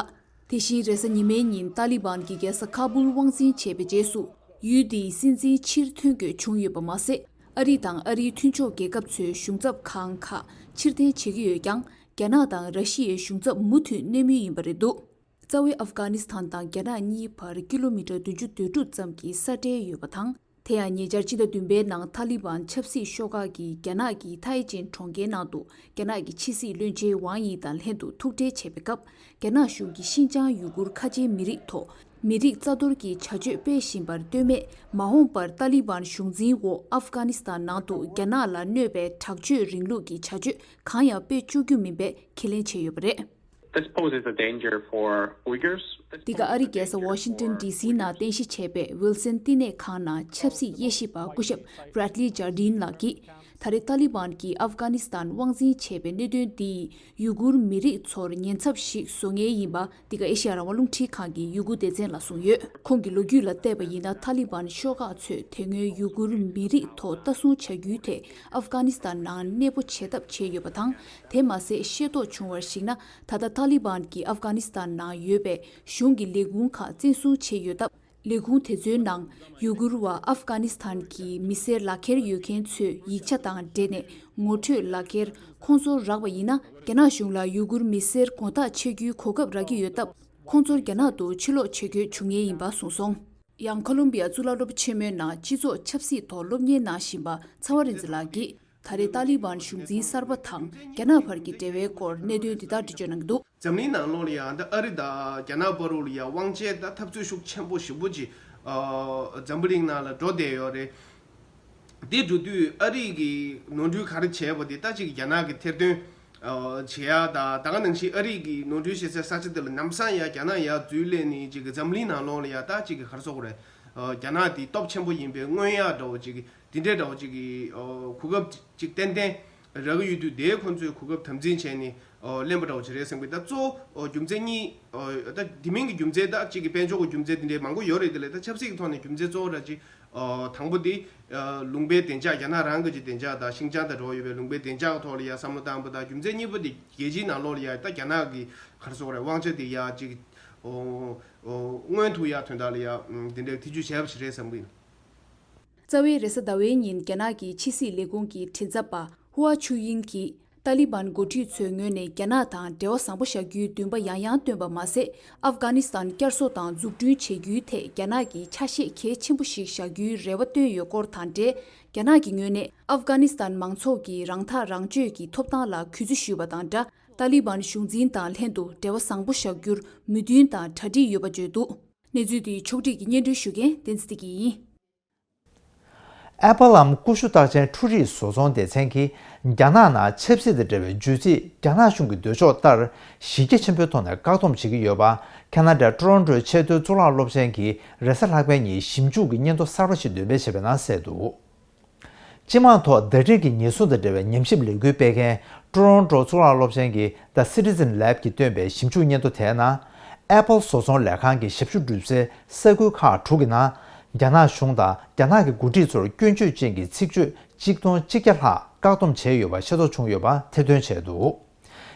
དེ་བཞིན་རེས་གཟའ་ཉི་མའི་ཉིན་ཏཱ་ལི་བན་གྱི་རྒྱལ་ས་ཁ་བུལ་དབང་འཛིན་བྱས་པའི་རྗེས་སུ། ཡུལ་དེའི་སྲིད་འཛིན་ཕྱིར་ཐོན་དགོས་བྱུང་ཡོད་པ་མ་ཟད། ཨ་རི་དང་ཨ་རིའི་མཐུན་ཕྱོགས་རྒྱལ་ཁབ་ཚོའི་གཞུང་ཚབ་ཁང་ཁག་ཕྱིར་འཐེན་བྱེད་ཀྱི་ཡོད་ཀྱང་། རྒྱ་ནག་དང་ར་ཤི་ཡའི་གཞུང་ཚབ་མུ་མཐུད་གནས་མུས་ཡིན་པ་རེད་འདུག་རྩ་བའི་ཨབ་གྷ་ནི་སི་ཐན་དང་རྒྱ་ནག་གཉིས་བར་ཀི་ལོ་མི་ཊར་བདུན་ཅུ་དོན་དྲུག་ཙམ་གྱི་ས་གྲལ་ཡོད་པ་དང་། དེ་ཡང་ཉེ་ཆར་ཕྱི་ཟླ་བདུན་པའི་ནང་ཏཱ་ལི་བན་ཆབ་སྲིད་ཤོག་ཁག་གིས་རྒྱ་ནག་གི་ཐའེ་ཅན་གྲོང་ཁྱེར་ནང་དུ་རྒྱ་ནག་གི་ཕྱི་སྲིད་བློན་ཆེན་ཝང་ཡི་དང་ལྷན་དུ་ཐུག་འཕྲད་བྱས་པའི་སྐབས། རྒྱ་ནག་གཞུང་གིས་ཤིན་ཅང་ཡུ་གུར་ཁ་ཆེའི་མི་རིགས་ཐོག་མི་རིགས་རྩ་གཏོར་གྱི་བྱ་སྤྱོད་སྤེལ་བཞིན་པར་ལྟོས་མེད། མ་འོངས་པར་ཏཱ་ལི་བན་གཞུང་འཛིན་འོག་ཨབ་གྷ་ནི་སི་ཐན་ནང་དུ་རྒྱ་ནག་ལ་གནོད་པའི་དྲག་སྤྱོད་རིང་ལུགས་ཀྱི་བྱ་སྤྱོད་གང་ཡང་སྤེལ་བཅུག་རྒྱུ་མིན་པའི་ཁས་ལེན་བྱས་ཡོད་པ་རེད། This poses a danger for Uyghurs. འདི་ག་ཨ་རིའི་རྒྱལ་ས་ཝ་ཤིང་ཏོན་ཌི་སི་ནང་རྟེན་གཞི་བྱས་པའི་ཝིལ་སན་བསྟི་གནས་ཁང་ནང་ཆབ་སྲིད་དབྱེ་ཞིབ་པ་སྐུ་ཞབས་Bradley Jardine ལགས་ཀྱིས། ད་རེས་ཏཱ་ལི་བན་གྱིས་ཨབ་གྷ་ནི་སི་ཐན་དབང་འཛིན་བྱས་པའི་གནད་དོན་འདིས་ཡུ་གུར་མི་རིགས་ཚོར་ཉེན་ཚབས་ཤིག་བཟོ་ངེས་ཡིན་པ། འདི་ག་ཨེ་ཤེ་ཡ་རང་དབང་རླུང་འཕྲིན་ཁང་གི་ཡུ་གུར་སྡེ་ཚན་ལ་གསུངས་ཡོད། ཁོང་གི་ལོ་རྒྱུས་ལ་བལྟས་པ་ཡིན་ན། ཏཱ་ལི་བན་ཤོག་ཁག་ཚོས་དེ་སྔོན་ཡུ་གུར་མི་རིགས་ཐོག་ལྟ་སྲུང་བྱ་རྒྱུའི་ཐད་ཨབ་གྷ་ནི་སི་ཐན་ནང་གནས་སྤོ་བྱེད་ཐབས་བྱས་ཡོད་པ་དང་། དེ་མ་ཟད། ཤེས་རྟོགས་བྱུང་བར་གཞིགས་ན། ད་ལྟ་ཏཱ་ལི་བན་གྱིས་ཨབ་གྷ་ནི་སི་ཐན་ནང་ཡོད་པའི་གཞུང་གི་ལས་ཁུངས་ཁག་བཙན་བཟུང་བྱས་ཡོད་སྟབས། ལས་ཁུངས་དེ་ཚོའི་ནང་ཡུ་གུར་བ་ཨབ་གྷ་ནི་སི་ཐན་གྱི་མི་སེར་ལག་འཁྱེར་ཡོད་མཁན་ཚོས་ཡིག་ཆ་དང་འབྲེལ་ནས་ངོ་སྤྲོད་ལག་འཁྱེར་ཁོང་ཚོར་རག་པ་ཡིན་ན། རྒྱ་ནག་གཞུང་ལ་ཡུ་གུར་མི་སེར་དགོང་དག་ཆེ་རྒྱུའི་གོ་སྐབས་རག་གི་ཡོད་སྟབས། ཁོང་ཚོར་རྒྱ་ནག་ཏུ་ཕྱིར་ལོག་བྱེད་དགོས་བྱུང་ངེས་ཡིན་པ་གསུངས་སོང་། ཡང་། ཁོ་ལོམ་བི་ཡ་གཙུག་ལག་སློབ་ཆེན་མོའི་ནང་སྤྱི་ཚོགས་ཆབ་སྲིད་ཐོག་སློབ་གཉེར་གནང་བཞིན་པ་ཚ་བ་རིག་འཛིན་ལགས་ཀྱིས། ད་རེས་ཏཱ་ལི་བན་གཞུང་འཛིན་གསར་པ་དང་རྒྱ་ནག་བར་གྱི་འབྲེལ་བའི་སྐོར་གནད་དོན་འདི་ལྟར་འགྲེལ་བརྗོད་གནང་གི་འདུག་འཛམ་གླིང་ནང་ལོགས་ལ་ཡང་ད་ཨ་རི་དང་རྒྱ་ནག་བར་དུ་ལ་ཡང་དབང་ཆའི་ད་འཐབ་རྩོད་ཤུགས་ཆེན་པོ་ཞེ་པོ་ཅིག་ཨ་འཛམ་བུ་གླིང་ནང་ལ་འགྲོ་བསྡད་ཡོད་རེད། དེ་འགྲོ་དུས་ཨ་རི་གི་ནོར་འཁྲུལ་ག་རེ་བྱས་པ་དེ་ད་ཅིག་རྒྱ་ནག་གི་ཐེར་འདོན་ཨ་བྱེད་ཡ་ད་ད་ག་ནང་བཞིན་ཨ་རི་གི་ནོར་འཁྲུལ་བྱེད་སའི་ས་ཆ་དེ་ལ་ལམ་སང་ཡང་རྒྱ་ནག་ཡར་འཛུལ་སླེབས་ནས་ཅིག་འཛམ་གླིང་ནང་ལོགས་ལ་ཡང་ད་ཅིག་ག་རེ་ཟེར་དགོས་རེད། ཨ་རྒྱ་ནག་དེ་སྟོབས་ཆེན་པོ་ཡིན་པའི་མངོན་ཡ་འདྲ་བོ་ཅིག་དེ་འདྲའི་འདྲ་བོ་ཅིག་གི་ཨོ་གོ་སྐབས་ཅིག་ཏན་ཏན་རག་གི་ཡོད་དུས། དེའི་ཁོང་ཚོས་གོ་སྐབས་དམ་འཛིན་བྱས་ནས་ཨོ་ལེན་པ་འདྲ་བོ་ཅིག་རེད་བསམ་གི། ད་གཙོ་བོ་ཨོ་རྒྱུ་མཚན་གཉིས། ཨོ་ད་དེ་མིན་གྱི་རྒྱུ་མཚན། ད་ཅིག་གི་དཔལ་འབྱོར་གྱི་རྒྱུ་མཚན་དེ་འདྲའི་མང་པོ་ཡོད་རེད། དེ་ལས་ད་ཆབ་སྲིད་ཀྱི་ཐོག་ནས་རྒྱུ་མཚན་གཙོ་བོ་ར་ཅིག་ཨོ་དང་པོ་དེ་ཨོ་ལུང་པའི་བདེ་འཇགས། རྒྱ་ནག་རང་གི་ཅིག་བདེ་འཇགས་དང་ཤིན་ཅང་དང་འབྲེལ་བ་ཡོད་པའི་ལུང་པའི་བདེ་འཇགས་ཀྱི་ཐོག་ལ་ཡ་བསམ་བློ་བཏང་བ་དང་། རྒྱུ་མཚན་གཉིས་པ་དེ་རྒྱལ་སྤྱིའི་ནང་ལོགས་ལ་ཡ་ད་རྒྱ་ནག་གི་ག་རེ་ཟེར་དགོས་རེད། དབང་ཆ་དེ་ཡ་ཅིག་ཨོ་ཨོ་མངོན་ཐུབ་ཡ་དོན་དག་ལ་ཡ་དེ་འདྲའི་ཐེ་ཇུས་བྱས་པ་ཞིག་རེད་བསམ་གི་ཡིན། རྩ་བའི་རེས་གཟའ་ཟླ་བའི་ཉིན་རྒྱ་ནག་གི་ཕྱི་སྲིད་ལས་ཁུངས་ཀྱི་མགྲིན་ཚབ་པ་ཧུའ་ཆུ་དབྱིང་གིས། ཏཱ་ལི་བན་འགོ་ཁྲིད་ཚོའི་ངོས་ནས་རྒྱ་ནག་དང་འབྲེལ་བ་བཟང་པོ་བཞག་རྒྱུའི་འདུན་པ་ཡང་ཡང་བཏོན་པ་མ་ཟད། ཨབ་གྷ་ནི་སི་ཐན་བསྐྱར་གསོ་དང་འཛུགས་སྐྲུན་བྱེད་རྒྱུའི་ཐད་རྒྱ་ནག་གིས་ཆ་ཤས་གལ་ཆེན་པོ་ཞིག་བཞག་རྒྱུའི་རེ་བ་བཏོན་ཡོད་སྐོར་དང་འབྲེལ། རྒྱ་ནག་གི་ངོས་ནས་ཨབ་གྷ་ནི་སི་ཐན་མང་ཚོགས་ཀྱི་རང་ཐག་རང་གཅོད་ཀྱི་ཐོབ་ཐང་ལ་གུས་བརྩི་ཞུས་པ་དང་སྦྲགས། ཏཱ་ལི་བན་གཞུང་འཛིན་དང་ལྷན་དུ་འབྲེལ་བ་བཟང་པོ་བཞག་རྒྱུར་མོས་མཐུན་དང་གྲ་སྒྲིག་ཡོད་པ་བརྗོད་འདུག་གནས་ཚུལ་འདི་ཕྱོགས་སྒྲིག་གིས་སྙན་སྒྲོན་ཞུ་མཁན་བསྟན་འཛིན་བདེ་སྐྱིད་ཡིན། ཨེ་པལ་ལམ་ཀུ་ཤུ་རྟགས་ཅན་འཕྲུལ་རིག་བཟོ་ཚོང་སྡེ་ཚན་གྱིས་རྒྱ་ནག་ནང་ཆབ་སྲིད་དང་འབྲེལ་བའི་བརྗོད་ཚིག་རྒྱ་ནག་གཞུང་གི་འདོད་ཕྱོགས་ལྟར་གཞི་རྒྱ་ཆེན་པོའི་ཐོག་ནས་བཀག་སྡོམ་བྱེད་ཀྱི་ཡོད་པ། ཁ་ན་ཌའི་ཀྲོ་རོན་ཀྲོའི་ཆེས་མཐོའི་གཙུག་ལག་སློབ་ཆེན་གྱི་རེས་གཟའ་ལྷག་པའི་ཉིན་ཞིབ་འཇུག་གི་སྙན་ཐོ་གསར་པ་ཞིག་འདོན་སྤེལ་བྱས་པའི་ནང་གསལ་འདུག། སྤྱི་དམངས་ཐོག་ཟླ་སྒྲིལ་གྱི་ཉེན་སྲུང་དང་འབྲེལ་བའི་ཉམས་ཞིབ་ལས་འགུལ་སྤེལ་མཁན་ཀྲོ་རོན་ཀྲོ་གཙུག་ལག་སློབ་ཆེན་གྱི་The Citizen Lab གྱིས་བཏོན་པའི་ཞིབ་འཇུག་སྙན་ཐོ་དེའི་ནང་། ཨེ་པལ་བཟོ་ཚོང་ལས་ཁང་གི་ཞབས་ཞུ་སྒྲུབ་སའི་ས་ཁུལ་ཁག་དྲུག་གི་ནང་། རྒྱ་ནག་གཞུང་དང་རྒྱ་ནག་གི་འགོ་ཁྲིད་ཚོར་སྐྱོན་བརྗོད་ཅན་གྱི་ཚིག་བརྗོད་གཅིག་སྟོང་གཅིག་བརྒྱ་ལྷག་བཀག་སྡོམ་བྱས་ཡོད་པ་ཤེས་རྟོགས་བྱུང་ཡོད་པ་ཐེར་འདོན་བྱས་འདུག།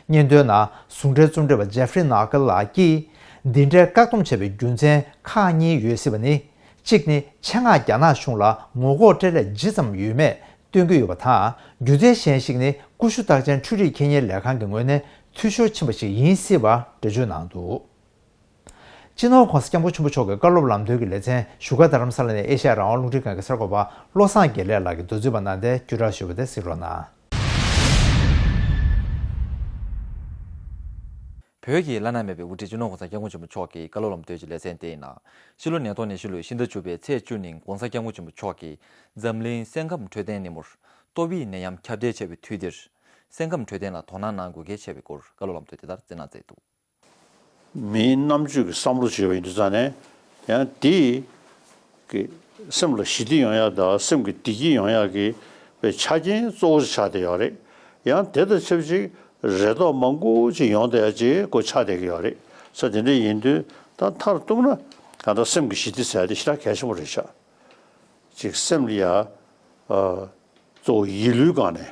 སྙན་ཐོའི་ནང་ཟུང་འབྲེལ་རྩོམ་སྒྲིག་པ་ཇེ་ཧྥི་རི་ནག་ལ་ཀིས། འདི་འདྲའི་བཀག་སྡོམ་བྱས་པའི་རྒྱུ་མཚན་ཁག་གཉིས་ཡོད་སྲིད་པ་ནི། གཅིག་ནི་ཆེད་མངགས་རྒྱ་ནག་གཞུང་ལ་ངོ་ལྐོག་སྤྲད་ལས་ཇི་ཙམ་ཡོད་མེད་སྟོན་གྱི་ཡོད་པ་དང་། རྒྱུ་མཚན་གཞན་ཞིག་ནི་ཀུ་ཤུ་རྟགས་ཅན་འཕྲུལ་རིག་ཁེ་གཉེར་ལས་ཁང་གི་ངོས་ནས་འཐུས་ཤོར་ཕྱིན་པ་ཞིག་ཡིན་སྲིད་པ་འགྲེལ་བརྗོད་གནང་འདུག། སྤྱི་ནོར་༧གོང་ས་༧སྐྱབས་མགོན་ཆེན་པོ་མཆོག་གི་བཀའ་སློབ་ལམ་སྟོན་གྱི་ལེ་ཚན་བཞུགས་སྒར་རྡ་རམ་ས་ལ་ནས་ཨེ་ཤ་ཡ་རང་དབང་རླུང་འཕྲིན་ཁང་གི་གསར་འགོད་པ་བློ་བཟང་དགེ་ལེགས་ལགས་ཀྱིས་འདུག་སེ་བརྒྱུད་པ་གནང་སྟེ་བརྒྱུད་བསྒྲགས་ཞུས་པ་དེ་གཟིགས་རོགས་གནང་། བོད་ཀྱི་བླ་ན་མེད་པའི་དབུ་ཁྲིད་སྤྱི་ནོར་༧གོང་ས་༧སྐྱབས་མགོན་ཆེན་པོ་མཆོག་གི་བཀའ་སློབ་ལམ་སྟོན་གྱི་ལེ་ཚན་དེའི་ནང་། ཕྱི་ལོ་ཉིས་སྟོང་ཉི་ཤུ་ལོའི་ཕྱི་ཟླ་བཅུ་པའི་ཚེས་བཅུ་ཉིན་༧གོང་ས་༧སྐྱབས་མགོན་ཆེན་པོ་མཆོག་གིས་འཛམ་གླིང་སེམས་ཁམས་འཕྲོད་བསྟེན་ཉིན་མོར། ཏོག་དབྱིབས་ནད་ཡམས་ཁྱབ་གདལ་བྱས་པའི་དུས་འདིར། སེམས་ཁམས་འཕྲོད་བསྟེན་ལ་དོ་སྣང་གནང་དགོས་གལ་ཆེ་བའི་སྐོར་བཀའ་སློབ་ལམ་སྟོན་དེ་ལྟར་བསྩལ་གནང་མཛད་འདུག། མིའི་རྣམ་དཔྱོད་ཀྱི་བསམ་བློ་བྱས་པ་ཡིན་དུས་ཙང་ནས། ཡང་དེ་གི་སེམས་ལ་ཞི་བདེ་ཡོང་ཡག་དང་སེམས་ཀྱི་བདེ་སྐྱིད་ཡོང་ཡག་གི་པའི་ཆ་རྐྱེན་གཙོ་བོ་ཞིག་ཆགས་བསྡད་ཡོད་རེད། ཡང་དེ་དང་ཆབས་ཅིག་རེ་དོགས་མང་པོ་ཅིག་ཡོང་བསྡད་ཡག་ཅིག་ཁོ་ཆགས་བསྡད་ཀྱི་ཡོད་རེད། ས་དེ་འདྲ་ཡིན་དུས་ད་མཐར་གཏུགས་ན་གང་ལྟར་སེམས་ཀྱི་ཞི་བདེ་ཟེར་ཡག་དེ་ཞེ་དྲག་གལ་ཆེན་པོ་རེད་ཤག། ཅིག་སེམས་ལ་ཡ། ཨ། གཙོ་བོ་ཡིད་བློའི་སྒང་ནས།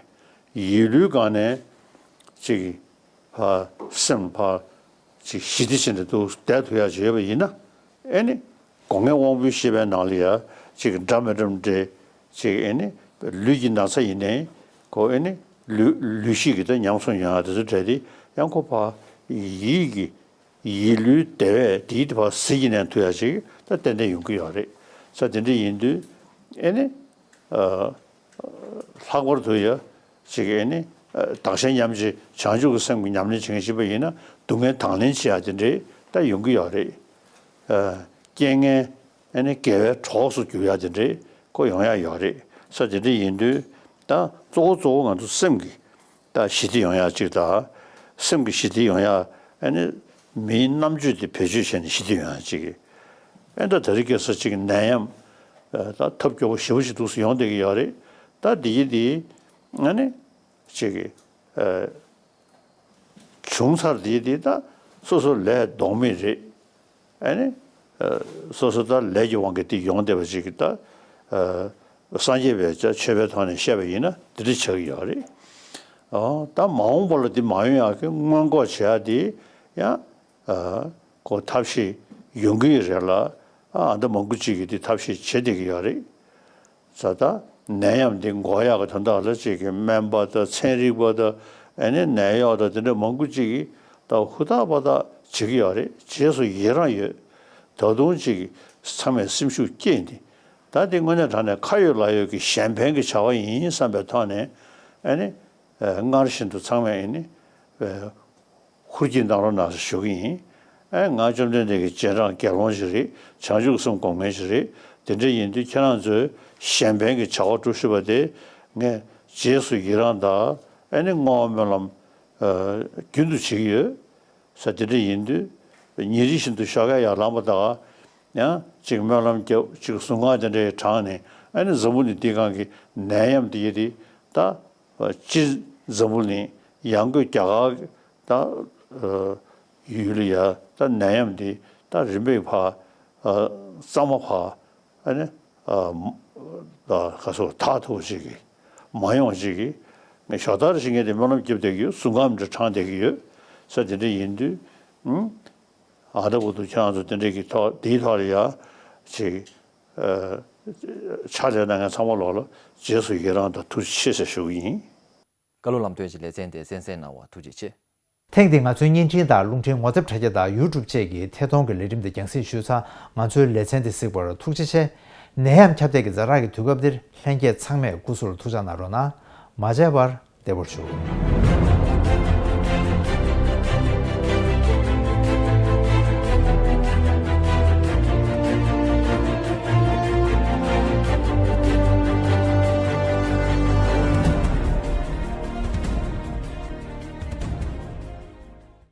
ཡིད་བློའི་སྒང་ནས་ཅིག་ཕ་སེམས་ཕ་ཅིག་ཞི་བདེ་ཅན་དུ་བསྡད་ཐུབ་ཡག་ཅིག་ཡོད་པ་ཡིན་ན། ཨེ་ནི་སྒོ་ལྔའི་དབང་པོའི་ཤེས་པའི་ནང་ལ་ཡ་ཅིག་འདྲ་མི་འདྲ་འདྲེ་ཅིག་ཨེ་ནི་ལུས་ཀྱི་ན་ཚ་ཡིན་ནའི་ཁོ་ཨེ་ནི་ལུས་ལུས་ཤེས་ཀྱི་ད་ཉམས་སུ་མྱོང་ཡག་དེ་ཚོ་འདྲ་དེ་ཡང་ཁོ་ཕ་ཡིད་ཀྱི། ཡིད་བློའི་བདེ་བས་དེའི་དེ་བ་ཟིལ་གྱིས་ནན་ཐུབ་ཡག་ཅིག་ད་ཏན་ཏན་ཡོང་གི་ཡོད་རེད། ས་དེ་འདྲ་ཡིན་དུས་ཨེ་ནི། ཨ། ལྷག་པར་དུ་ཡ་ཅིག་ཨེ་ནི། ཨ། བདག་གཞན་མཉམ་བརྗེ་བྱང་ཆུབ་ཀྱི་སེམས་ཀྱི་ཉམས་ལེན་བྱེད་མཁན་ཞིག་པ་ཡིན་ན་སྡུག་བསྔལ་དང་ལེན་བྱེད་ཡག་དེ་འདྲས་ད་ཡོང་གི་ཡོད་རེད། ཨ། རྐྱེན་ངན་ཨེ་ནི་དགེ་བའི་གྲོགས་སུ་འགྱུར་ཡག་དེ་འདྲས་ཁོ་ཡོང་ཡག་ཡོད་རེད། ས་དེ་འདྲ་ཡིན་དུས་ད་གཙོ་བོ་གཙོ་བོ་ང་ཚོ་སེམས་ཀྱི། ད་ཞི་བདེ་ཡོང་ཡག་ཅིག་དང་། སེམས་ཀྱི་ཞི་བདེ་ཡོང་ཡག་ཨ་ནི་མིའི་རྣམ་དཔྱོད་དེ་བེད་སྤྱོད་བྱས་ནས་ཞི་བདེ་ཡོང་ཡག་ཅིག་གི། ཨེ་ད་ད་རེས་ཁ་སང་ཅིག་ནད་ཡམས་ད་ཐབས་སྐྱོ་པོ་ཞེ་པོ་ཞིག་འདུག་སེ་ཡོང་བསྡད་ཀྱི་ཡོད་རེད། ད་འདི་ཡི་འདི་ཨ་ནི་ཅིག་གི་བྱུང་ཚར་འདི་ཡི་འདི་ད་སོ་སོ་ལས་ལྡོག་མེད་རེད། ཨ་ནི། ཨ། སོ་སོ་ད་ལས་ཀྱི་དབང་གིས་དེ་ཡོང་བསྡད་པ་ཅིག་གིས་ད། ཨ། སངས་རྒྱས་པའི་ཆོས་པའི་ཐོག་ནས་བཤད་པ་ཡིན་ན་དེ་འདྲ་ཆགས་ཀྱི་ཡོད་རེད། ཨ། ད་མ་འོངས་པ་ལ་དེ་མ་ཡོང་ཡག་གི་སྔོན་འགོག་བྱེད་ཡག་དེ་ཡང་། ཨ། ཁོ་ཐབས་ཤེས་ཡོང་གི་ཡོད་རེད་ལ། ཨ། ཨ་འདྲ་མང་པོ་ཅིག་གིས་དེ་ཐབས་ཤེས་བྱེད་བསྡད་ཀྱི་ཡོད་རེད། ས་ད་ནད་ཡམས་འདི་འགོག་ཡག་གི་དོན་དག་ལ་ཅིག་གི་སྨན་པ་དང་ཚན་རིག་པ་དང་ཨ་ནི་ནད་གཡོག་དང་དེ་འདྲ་མང་པོ་ཅིག་གིས་ད་ཧུར་ཐག་པ་ཐག་བྱེད་ཀྱི་ཡོད་རེད། རྗེས་སུ་ཡི་རང་ཡོད། ད་དུང་ཅིག་གི་ཚང་མས་སེམས་ཤུགས་བསྐྱེད་ནས་ད་འདི་དངོས་གནས་དྲང་གནས་ཁ་ཡོད་ལག་ཡོད་ཀྱི་གཞན་ཕན་གྱི་བྱ་བ་ཡིན་བསམ་པའི་ཐོག་ནས་ཨ་ནི་སྔར་བཞིན་དུ་ཚང་མས་ཨ་ནི། ཧུར་གྱིས་གནང་རོགས་གནང་ཞེས་ཞུ་གི་ཡིན། ཨེ། ང་བཅོམ་ལྡན་འདས་ཀྱི་རྗེས་འབྲང་དགེ་སློང་ཞིག་རེད། བྱང་ཆུབ་སེམས་སྒོམ་མཁན་ཞིག་རེད། དེ་འདྲ་ཡིན་དུས་ཁྱེད་རང་ཚོས་གཞན་ཕན་གྱི་བྱ་བ་སྒྲུབ་ཤེས་པ་དེ་ངས་རྗེས་སུ་ཡི་རང་དང་ཨེ་ནི་བསྔོ་བ་སྨོན་ལམ་རྒྱུན་དུ་བྱེད་ཀྱི་ཡོད། ས་དེ་འདྲ་ཡིན་དུས་ཉིན་རེ་བཞིན་དུ་ཤོག་ཁ་ཡར་ལངས་པ་དང་ཡང་ཅིག་སྨོན་ལམ་རྒྱབ། ཅིག་གཟུངས་སྔགས་དེ་འདྲའི་བགྲངས་ནས་ཨེ་ནི་འཛམ་བུ་གླིང་འདི་སྒང་གི་ནད་ཡམས་འདི་ཡི་དེ་ད། སྤྱིར་འཛམ་བུ་གླིང་ཡང་སྒོས་རྒྱ་གར་ད་ཡུལ་ལ་ཡ་ད་ནད་ཡམས་འདི་ད་རིམ་པས་ཕར་གཙང་མ་ཕར་ཨ་ནི་ད་ག་སོ་དག་ཐུབ་ཅིག་གི་མ་ཡོང་ཅིག་གི་ངས་ཞོ་ལྟར་ཞིག་ངས་དེ་སྨོན་ལམ་རྒྱབ་བསྡད་ཀྱི་ཡོད། གཟུངས་སྔགས་འདྲ་བགྲངས་བསྡད་ཀྱི་ཡོད། ས་དེ་འདྲ་ཡིན་དུས་ཨ་ད་བུ་དུ་ཁྱེད་རང་ཚོ་དེ་འདྲ་གི་ཐོག་དེའི་ཐོག་ལ་ཡ་ཅིག་ཕྱག་ལས་གནང་མཁན་ཚང་མ་ལོག་ལ་རྗེས་སུ་ཡི་རང་དང་ཐུགས་རྗེ་ཆེ་ཟེར་ཞུ་གི་ཡིན། བཀའ་སློབ་ལམ་སྟོན་གྱི་ལེ་ཚན་དེ་གསན་གཟིགས་གནང་བར་ཐུགས་རྗེ་ཆེ། ཐེངས་འདིའི་ང་ཚོའི་བརྙན་འཕྲིན་དང་རླུང་འཕྲིན་ངོ་དེབ་དྲ་རྒྱ་དང་ཡུ་ཊུབ་བཅས་ཀྱི་ཐད་གཏོང་གི་ལས་རིམ་དེ་རྒྱང་སྲིང་ཞུས་ཚར། ང་ཚོའི་ལེ་ཚན་དེ་གཟིགས་པར་ཐུགས་རྗེ་ཆེ། ནད་ཡམས་ཁྱབ་གདལ་གྱི་ཛ་དྲག་གི་དུས་སྐབས་འདིར་ལྷན་རྒྱས་ཚང་མས་སྐུ་གཟུགས་ལ་ཐུགས་ཅག་གནང་རོགས་གནང་། མ་བརྗེད་པར་བདེ་པོར་བཞུགས།